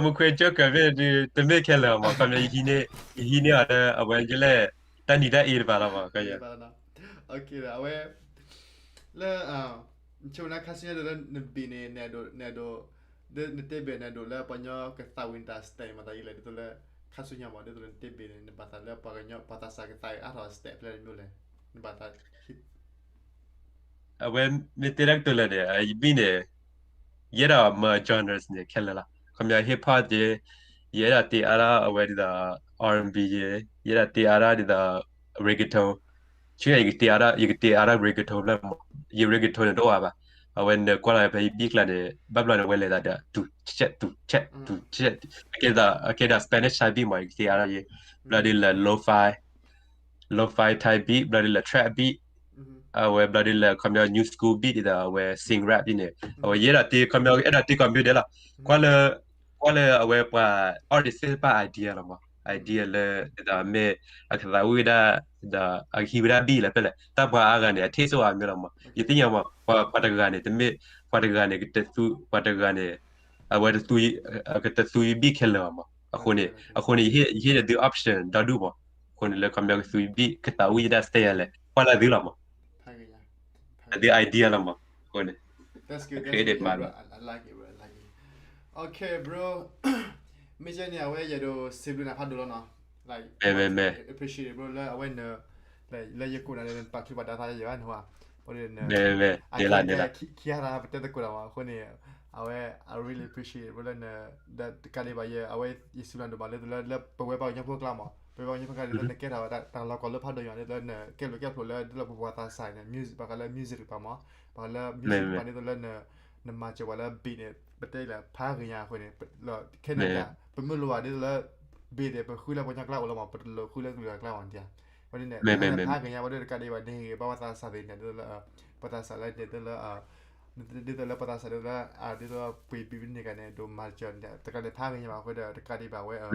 မူခိၣ် Joker မ့ၢ်ဒုး တမ့ၢ်ခဲလၢာ်မး ခီပညီ ယဟံးန့ၢ်အီၤလၢ အဝဲယလဲၣ် တၢ်နံၤတၢ်အ့တဖၣ်လီၤမး ခီပညီ အဝဲ လၢ ဆိကမိၣ်ခါဆူညါဒ်လၢနဘ့ၣ်န့ၣ် နအဲၣ်ဒိး နအဲၣ်ဒိး ဒ်နတဲဘၣ်န့ၣ် အဲၣ်ဒိးလၢပှၤကညီကသးဝံၤနတၢ် step မၤသးဒ်လဲၣ် ဒ်သိးလၢ ခါဆူညါမး ဒ်သိးလၢနတဲဘၣ်န့ၣ် နဘၣ်သးလၢပှၤကညီ ပှၤသးစၢ်ကသးအါထီၣ် step ဖဲလဲၣ်တမံၤလဲၣ် နဘၣ်သး အဝဲမ့ၢ်တဲတၢ်ကတိၤလၢာ်န့ၣ် ယဘံၣ်န့ၣ် ယဲဒၣ်မၤ genres န့ၣ် ခဲလၢာ်လီၤ. ခီပညီ hip hop ယဲ, ယအဲၣ်ဒိးတဲအါဒၣ်အဝဲဒ်သိး R&B ယဲ, ယအဲၣ်ဒိးတဲအါဒၣ်ဒ်သိး reggaeton ဆူညါ ယကတဲအါဒၣ် ယကတဲအါဒၣ် reggaeton ဖျၢၣ်မး, ယ reggaeton န့ၣ်တအိၣ်ဘၣ်. အဝဲနကွၢ်လီၤဖဲယဘံၣ်ကျါန့ၣ် ဘၣ်ဘျီန့ၣ် အဝဲလဲၤသးဒီး တူၢ်ဆဲး တူၢ်ဆဲး တူၢ်ဆဲး အကဲဒၣ် အကဲဒၣ် Spanish type beat မး ယကတဲအါဒၣ်ယဲ, ဘျီဒ်လဲၣ် lo-fi lo-fi type beat ဘျီဒ်လဲၣ် trap beat အဝဲဘျီဒ်လဲၣ် ခီပညီ new school beat ဒ်သိးအဝဲ sing rap ဒ်န့ၣ် အဝဲယအဲၣ်ဒိးတဲ ခီပညီ အဲၣ်ဒိးတဲကီၢ်မ့ၢ်ဒဲးလီၤ. ကွၢ်လၢ ကွၢ်လၢအဝဲပှၤ artist သ့ၣ်တဖၣ် idea လီၤမး. idea လၢ ဒ်သိးမ့ၢ် အကသးဝံၣ်ဝဲဒၣ် ဒီးအကဟံးဝဲဒၣ် beat လၢဖဲလဲၣ် တၢ်ပှၤအါဂၤန့ၣ် အထံၣ်ဆိအါမးလီၤမး ယသ့ၣ်ညါမး ပှၤတဂၤန့ၣ် တမ့ၢ် ပှၤတဂၤန့ၣ် ကတသူ ပှၤတဂၤန့ၣ် အဝဲတသူ ကတသူ beat ခဲလၢာ်မး အဃိန့ၣ် အဃိန့ၣ် ယဟ့ၣ်ဒီးသု option ဒီဒူၣ်မး အဃိန့ၣ်လၢခီပညီကသူ beat ကသးဝံၣ်ယဒၣ် style လဲၣ် ကွၢ်လၢသုလီၤမး အသု idea လီၤမး အဃိန့ၣ် creative မးလီၤ OK bro မ့ၢ်ကဲန့ၣ် အဝဲယအဲၣ်ဒိးစံးဘျုးနၤဖးဒိၣ်လီၤနီၤ like appreciate bro လၢအဝဲန လၢယကိးနၤလၢနပာ်ချူပာ်ဒါသးယဲဘၣ်န့ၣ် ဘၣ်ဒီး အကဲခံဂၤတဂၤပတဲသကိးဒီးမး အဃိန့ၣ် အဝဲ I really appreciate bro လၢန ဒီးတကးဒံးဘၣ်ယဲ အဝဲယစံးဘျုးနၤဒိၣ်မးလၢ လၢပဝဲပှၤကညီဖိကျါမး ပဝဲပှၤကညီဖိကျါဒ်သိးနကဲထီၣ်ဝဲဒၣ်တၢ်လီၤကီၢ်လၢဖးဒိၣ်ညါ ဒ်သိးလၢနကဲဘျုးကဲဖှိၣ်လၢဒ်သိးပပှၤသးစၢ်န့ၣ် music ဘၣ်ဃးလၢ music တကပၤမး ဘၣ်ဃးလၢ music တကပၤဒ်သိးလၢ နမၤစၢၤပှၤလၢ beat န့ၣ် ပတဲလၢဖးဂ့ၤညါအဃိန့ၣ် ခဲန့ၣ် ပမ့ၢ်လိၣ်ဘၣ်ဒ်သိးလၢ beat န့ၣ် ပဃုလၢပှၤကညီကျါအိၣ်လီၤမး ပတလိၣ်ဃုလၢကလုာ်ကျါမးန့ၣ် ဝဲန့ၣ် ဖးဂ့ၤညါ ဘၣ်ဒီးတကးဒံးဘၣ် နဟ့ၣ်ဂံၢ်ဘါပှၤသးစၢ်သ့ၣ်န့ၣ် ဒ်သိးလၢ ပှၤသးစၢ်လၢန့ၣ် ဒ်သိးလၢ ဒ်သိးလၢပှၤသးစၢ်ဒ်သိးလၢ ဒ်သိးပှ့ၤဘံဘံန့ၣ်ကန့ၣ် ဒိးမၤစၢၤန့ၣ် တကးဒံးဖးဂ့ၤညါဘၣ်အဃိဒီး တကးဒံးဘၣ်ဝဲ ဒီး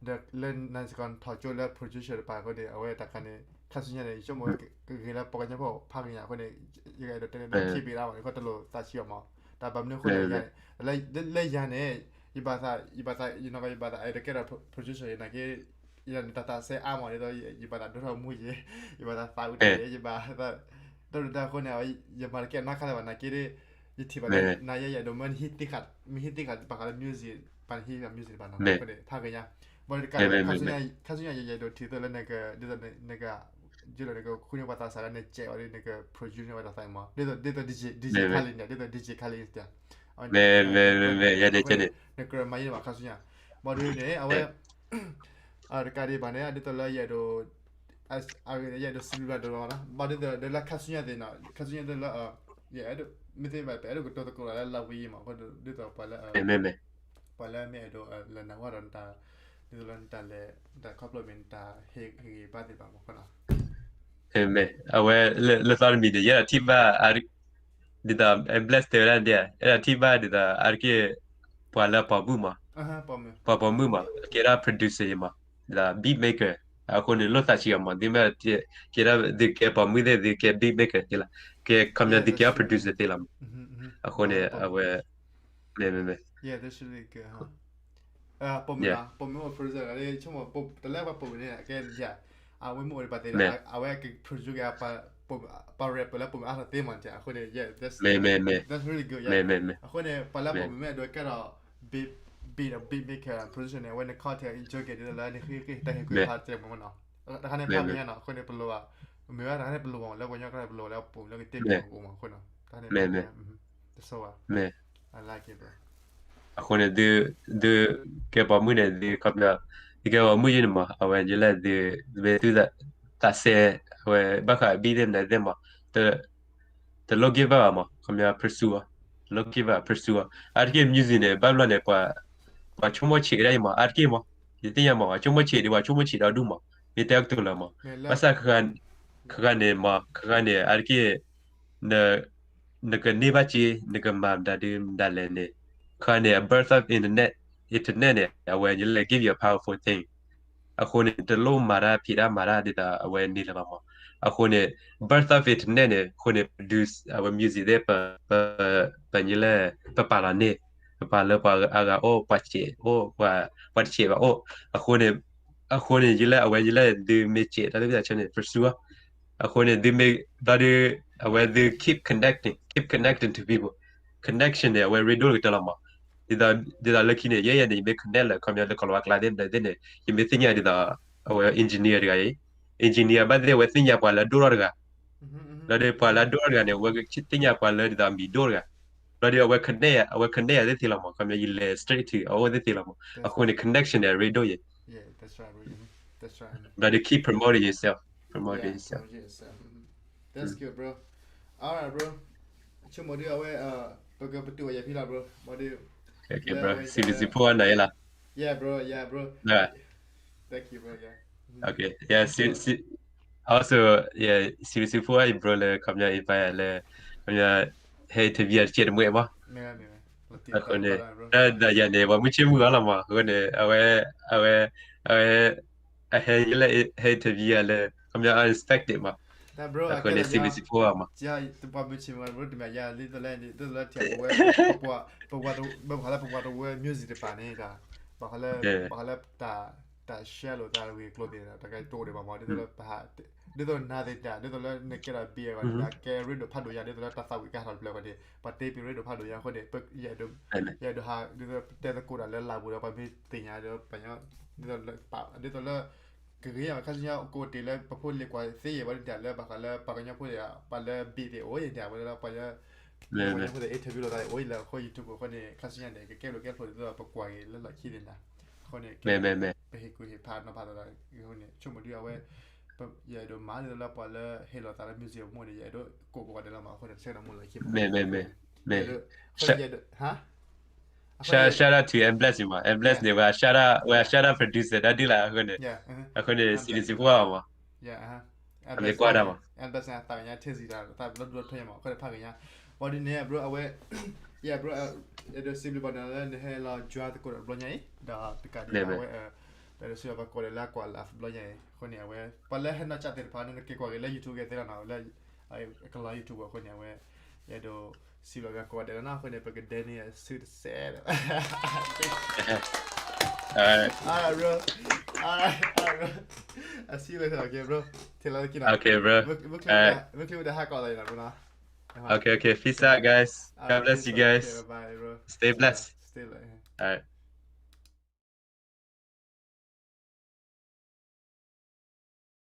လၢနစ့ၢ်ကီးထီၣ်ကၠိလၢ producer တကပၤအဃိန့ၣ် အဝဲတၢ်ခါန့ၣ် ခါဆူညါန့ၣ် ယဆိကမိၣ်ကဂ့ၤလၢပှၤကညီဖိဖးဂ့ၤညါအဃိန့ၣ် ယကအဲၣ်ဒိးတဲန့ၣ် keep it up မး နခီတလိၣ်သးဆံးအီၤမး တၢ်ဘၣ်မနုၤအဃိန့ၣ် လၢယၤန့ၣ် ယဘၣ်သး ယဘၣ်သး ယနီၢ်ကီၢ် ယဘၣ်သးအဲၣ်ဒိးကဲထီၣ် producer ယနာ်က့ ယတၢ်သးစဲအါမး ဒ်သိး ယဘၣ်သးဒိၣ်ထီၣ်မူယဲ ယဘၣ်သးသးအုးတၢ်ယဲ ယဘၣ်သး တၢ်ဒိၣ်တၢ်အဃိန့ၣ် ယမၤတကဲအနီၢ်ခါလၢၤဘၣ် နာ်က့ ယထံၣ်ဘၣ်လၢ နၤယဲယအဲၣ်ဒိးမ့ၢ်ဟံးသ့ဃာ် မ့ၢ်ဟံးသ့ဃာ်ဘၣ်ဃးလၢ music ပှၤဟံးဃာ် music တကပၤနီၤ အဃိန့ၣ် ဖးဂ့ၤညါ ဘၣ်ဒီးတကးဒံးဘၣ် ခါဆူညါယဲယအဲၣ်ဒိးထံၣ်သိးလၢနက ဒ်သိးနက ယလီၤနကဃုန့ၢ်ပှၤသးစၢ်လၢနကဲဝဲဒ်နက produce န့ၢ်ဝဲတၢ်သးမး ဒ်သိး ဒ်သိး DJ Khaled န့ၣ် ဒ်သိး DJ Khaled န့ၣ် အဝဲန့ၣ် နကြᢪမၤယဲန့ၣ်ဘၣ် ခါဆူညါ ဘၣ်ဒီးန့ၣ် အဝဲ တကးဒံးဘၣ်န့ၣ် ဒ်သိးလၢယအဲၣ်ဒိး ယအဲၣ်ဒိးစံးဘျုးဘၣ်ဒိၣ်လီၤနီၤ ဘၣ်ဒ်သိးဒီးလၢခါဆူညါသ့ၣ်နီၤ ခါဆူညါဒ်လၢ ယအဲၣ်ဒိး မ့ၢ်သ့ဘၣ် ပအဲၣ်ဒိးကတိၤသကိးလၢ live ဝဲအံၤမး အဃိဒ်သိးပှၤလၢ ပှၤလၢမ့ၢ်အဲၣ်ဒိး လဲၤနၢ်ဟူဒီးနတၢ် ဒ်သိးလၢနတၢ်လဲၤ နတၢ်ခီဖျိမ့ၢ်နတၢ်ဟ့ၣ်ဂံၢ်ဘါသ့ၣ်တဖၣ်မး မ့ၢ် အဝဲ လၢသီတမံၤန့ၣ် ယအဲၣ်ဒိးထံၣ်ဘၣ် ဒ်သိး bless တဲဝဲဒၣ်ဒ် အဲၣ်ဒိးထံၣ်ဘၣ်ဒ်သိး အါတက့ၢ် ပှၤလၢပိာ်မုၣ်မး ပှၤပိာ်မုၣ်မး ကဲဒၣ် producer ယမး ဒ်သိး beat maker အဃိန့ၣ် လိၣ်သးဆံးအီၤမး သုမ့ၢ် ကဲဒၣ် သုကဲပိာ်မုၣ်သ့ၣ် သုကဲ beat maker သ့လီၤ ကဲ ခီပညီ သုကဲ producer သ့လီၤမး အဃိန့ၣ် အဝဲ မ့ၢ် မ့ၢ် မ့ၢ် ပိာ်မုၣ် ပိာ်မုၣ် producer တလဲပှၤပိာ်မုၣ်န့ၣ် ကဲ အဝဲမ့ၢ်အိၣ်ဒံးဘၣ်သ့ၣ်ဒီး အဝဲက produce က့ၤ ပှၤ rapper လၢပိာ်မုၣ်အါထီၣ်သ့မး အဃိန့ၣ် that's really good အဃိန့ၣ် ပှၤလၢပိာ်မုၣ်မ့ၢ်အဲၣ်ဒိးကဲထီၣ် beat ဒီး beat maker producer န့ၣ် အဝဲန contact ယိၤက့ၤဒ်သိးလၢနဃ့က့ၤတၢ်ဟ့ၣ်ကူၣ်ဖးတၢ်မးနီၤ တခါန့ၣ်ဖးဂ့ၤညါနီၤ အဃိန့ၣ် ပလိၣ်ဘၣ် မ့ၢ်ဝဲတခါန့ၣ် ပလိၣ်ဘၣ်လၢပှၤကညီကျါန့ၣ် ပလိၣ်ဘၣ်လၢပိာ်မုၣ်လၢကတဲပၠးပအိၣ်မးအဃိနီၤ တခါန့ၣ် တဆိဘၣ် I like it bro အဃိန့ၣ် သု သုကဲပိာ်မုၣ်န့ၣ် သုခီပညီ သုကဲပိာ်မုၣ်ယဲန့ၣ်မး အဝဲယလဲၣ်သု သုမ့ၢ်သုသးစဲ အဝဲ ဘၣ်ဃး beat သ့ၣ်မနုၤသ့ၣ်မး တလိၣ် give up ဘၣ်မး ခီပညီ pursue အီၤ တလိၣ် give up pursue အီၤ အါတက့ၢ် music န့ၣ် ဘၣ်ဘျီန့ၣ် ပှၤ ပှၤဆိကမိၣ်ဆံးကဒါအံၤမး အါတက့ၢ်မး ယသ့ၣ်ညါမး ပှၤဆိကမိၣ်ဆံးဒီး ပှၤဆိကမိၣ်ဆံးဒီဒူၣ်မး မ့ၢ်တဲအကတိၤလၢမး ဘၣ်ဆၣ် ခါဂၤန့ၣ်မး ခါဂၤန့ၣ် အါတက့ၢ် န နကန့ၢ်ဘၣ်စ့ နကမၤမတၤဒုမတၤလဲၣ်န့ၣ် ခါန့ၣ် အ birth of internet internet န့ၣ် အဝဲယလဲၣ် give you a powerful thing အဃိန့ၣ် တလိၣ်မၤတၢ်ဖံးတၢ်မၤတၢ်ဒ်သိးအဝဲန့ၣ်လၢၤဘၣ်မး အဃိန့ၣ် birth of internet န့ၣ် အဃိန့ၣ် produce အဝဲ music သ့ၣ် ပ ပ ပ ပလဲၣ် ပပာ်လီၤန့ၢ် ပပာ်လၢပှၤအါဂၤအိၣ် ပှၤစဲးအိၣ် ပှၤတစဲးဘၣ်အိၣ် အဃိန့ၣ် အဃိန့ၣ် ယလဲၣ် အဝဲယလဲၣ် သုမ့ၢ်စဲးတၢ်လၢပျၢ်ဆၢန့ၣ် pursue အဃိန့ၣ် သုမ့ၢ် ဘျီဒု အဝဲသု keep connecting keep connecting to people connection န့ၣ် အဝဲ radio ကတၢၢ်လီၤမး ဒ်သိး ဒ်သိးလၢခံန့ၣ် ယဲယဲန့ၣ် ယမ့ၢ် connect လၢ ခီပညီ လၢကီၢ်လီၤဝါကျါသ့ၣ်မနုၤသ့ၣ်န့ၣ် ယမ့ၢ်သ့ၣ်ညါဒ်သိး အဝဲ engineer တဂၤအံၤ engineer ဘၣ်သ့ၣ် အဝဲသ့ၣ်ညါပှၤလၢအဒိၣ်ထီၣ်တဂၤ ဘျီဒု ပှၤလၢအဒိၣ်ထီၣ်တဂၤန့ၣ် အဝဲသ့ၣ်ညါပှၤလၢဒ်သိးအမံၤဒိၣ်တဂၤ ဘျီဒု အဝဲ connect အဝဲ connect ယၤသ့ၣ်သ့လီၤမး ခီပညီ ယလဲၤ straight to အအိၣ်သ့ၣ်သ့လီၤမး အဃိန့ၣ် connection န့ၣ် radio ယဲ ဘျီဒု keep promoting yourself promoting yourself That's good bro alright bro ဆိကမိၣ်ဒုအဝဲ ပကပတုာ်အီၤယၤဖံလီၤ bro ဘၣ်ဒု စံးဘျုးစံးဖှိၣ်နၤယဲလီၤ yeah bro yeah bro thank you bro yeah okay yeah also yeah စံးဘျုးစံးဖှိၣ်အံၤ bro လၢခီပညီ invite လၢ ခီပညီ ဟဲ interview တစဲးတမှဲးမး အဃိန့ၣ် တၢ်ဒၣ်ယၤန့ၣ် ပှၤမုၢ်ဆ့ၣ်မုၢ်ဂီၤလီၤမး အဃိန့ၣ် အဝဲ အဝဲ အဝဲ အဟဲလၢ ဟဲ interview ယၤလၢ ခီပညီ unexpected မး အဃိန့ၣ် စံးဘျုးစံးဖှိၣ်အီၤမး ပှၤမုၢ်ဆ့ၣ်မုၢ်ဂီၤ တမ့ၢ်ယၤလံတလဲ ဒ်သိးလၢထံၣ်ပဝဲ ပပှၤ ပပှၤတဝၢ music တပၤန့ၣ် ဘၣ်ဃးလၢ ဘၣ်ဃးလၢ တၢ် share လိာ်သးဂ့ၢ်ကျိၤသ့ၣ် တၢ်ကတိၤဒံးဘၣ်မး ဒ်သိးလၢ ဒ်သိးနၤသ့ၣ်တၢ် ဒ်သိးလၢနကဲဒီး ဘံၣ် အဂီၢ်န့ၣ် ကဲရ့ဒိၣ်ဖးဒိၣ်ညါ ဒ်သိးလၢတၢ်သးဝံၣ်ကဟးထီၣ်တဖျၢၣ်အဂီၢ်န့ၣ် ပှၤတ့ပံၤရ့ဒိၣ်ဖးဒိၣ်ညါအဃိန့ၣ် ယအဲၣ်ဒိးဟး ဒ်သိးတဲသကိးတၢ်လၢလၢ်ပူၤဒီး ပှၤမ့ၢ်သ့ၣ်ညါဒီး ပှၤညီ ဒ်သိးလၢ ဒ်သိးလၢ ကဂ့ၤအီၤ ခါဆူညါ ကအိၣ်တ့ၢ်လၢပဖိလံၤကွၢ်သ့ယဲၢ်ဝဲဒၣ်လၢ ဘၣ်ဃးလၢပှၤကညီဖိသ့ၣ် ပှၤလၢဘံၣ်သ့ၣ်အိၣ်ယဲၢ်ဒၣ်ဝဲဒၣ်လၢပှၤလၢ ပှၤကညီဖိသ့ၣ် interview လိာ်သးအိၣ်ယဲၢ်လၢအဃိ YouTube အဃိန့ၣ် ခါဆူညါန့ၣ် ကကဲဘျုးကဲဖှိၣ်ဒ်သိးပကွၢ်က့ၤလၢလီၢ်ခံန့ၣ်နၤ အဃိန့ၣ် ပဟ့ၣ်ကူၣ်ဟ့ၣ်ဖးနီၤဖးသးအဃိန့ၣ် ဆိကမိၣ်ဒုးအဝဲ ယအဲၣ်ဒိးမၤဒ်သိးလၢပှၤလၢဟ့ၣ်လီၤသးလၢ music အမိၢ်န့ၣ် ယအဲၣ်ဒိးကိးပှၤဒဲးလီၤမး အဃိန့ၣ် ဆဲးနီၣ်မိၢ်လၢခံမး shout out to M Bless မး M Bless န့ၣ် ဝဲ shout out ဝဲ shout out producer တၢ်ဒ်လၢအဃိန့ၣ် အဃိန့ၣ် စံးဘျုးစံးဖှိၣ်အီၤမး အမ့ၢ်ကွၢ်တၢ်မး ဘၣ်ဒုးန့ၣ် bro အဝဲ ယအဲၣ်ဒိးစံးဘျုးဘၣ်နၤလၢနဟဲလီၤ join သကိးဒီးတဘျီညါအံၤ ဒီးတကးဒံးဘၣ်ဝဲ ပအဲၣ်ဒိးစံးဘျုးဘၣ်နၤလၢနဟဲလီၤ join သကိးဒီးတဘျီညါအံၤ အဃိန့ၣ် အဝဲ ပှၤလၢဟဲနီၢ်ကစၢ်သ့ၣ်တဖၣ်န့ၣ် နက့ၤကွၢ်က့ၤလၢ YouTube ကသ့လီၤနီၤ လၢ ကလီၤ YouTube အဃိန့ၣ် အဝဲ ယအဲၣ်ဒိးစံးဘျုးဘၣ်ကိးဂၤဒဲးလီၤနီၤ အဃိန့ၣ် ပကဒဲန့ၣ်အစုတစဲးဒီး Alright bro, alright bro, I see you later, okay bro, ထဲလီၤက့ၤနီၤ မုၢ်ချံဝဲတဟးကီးလီၤနီၤ bro နီၤ Okay, okay, peace out guys, God bless you guys, stay blessed, alright.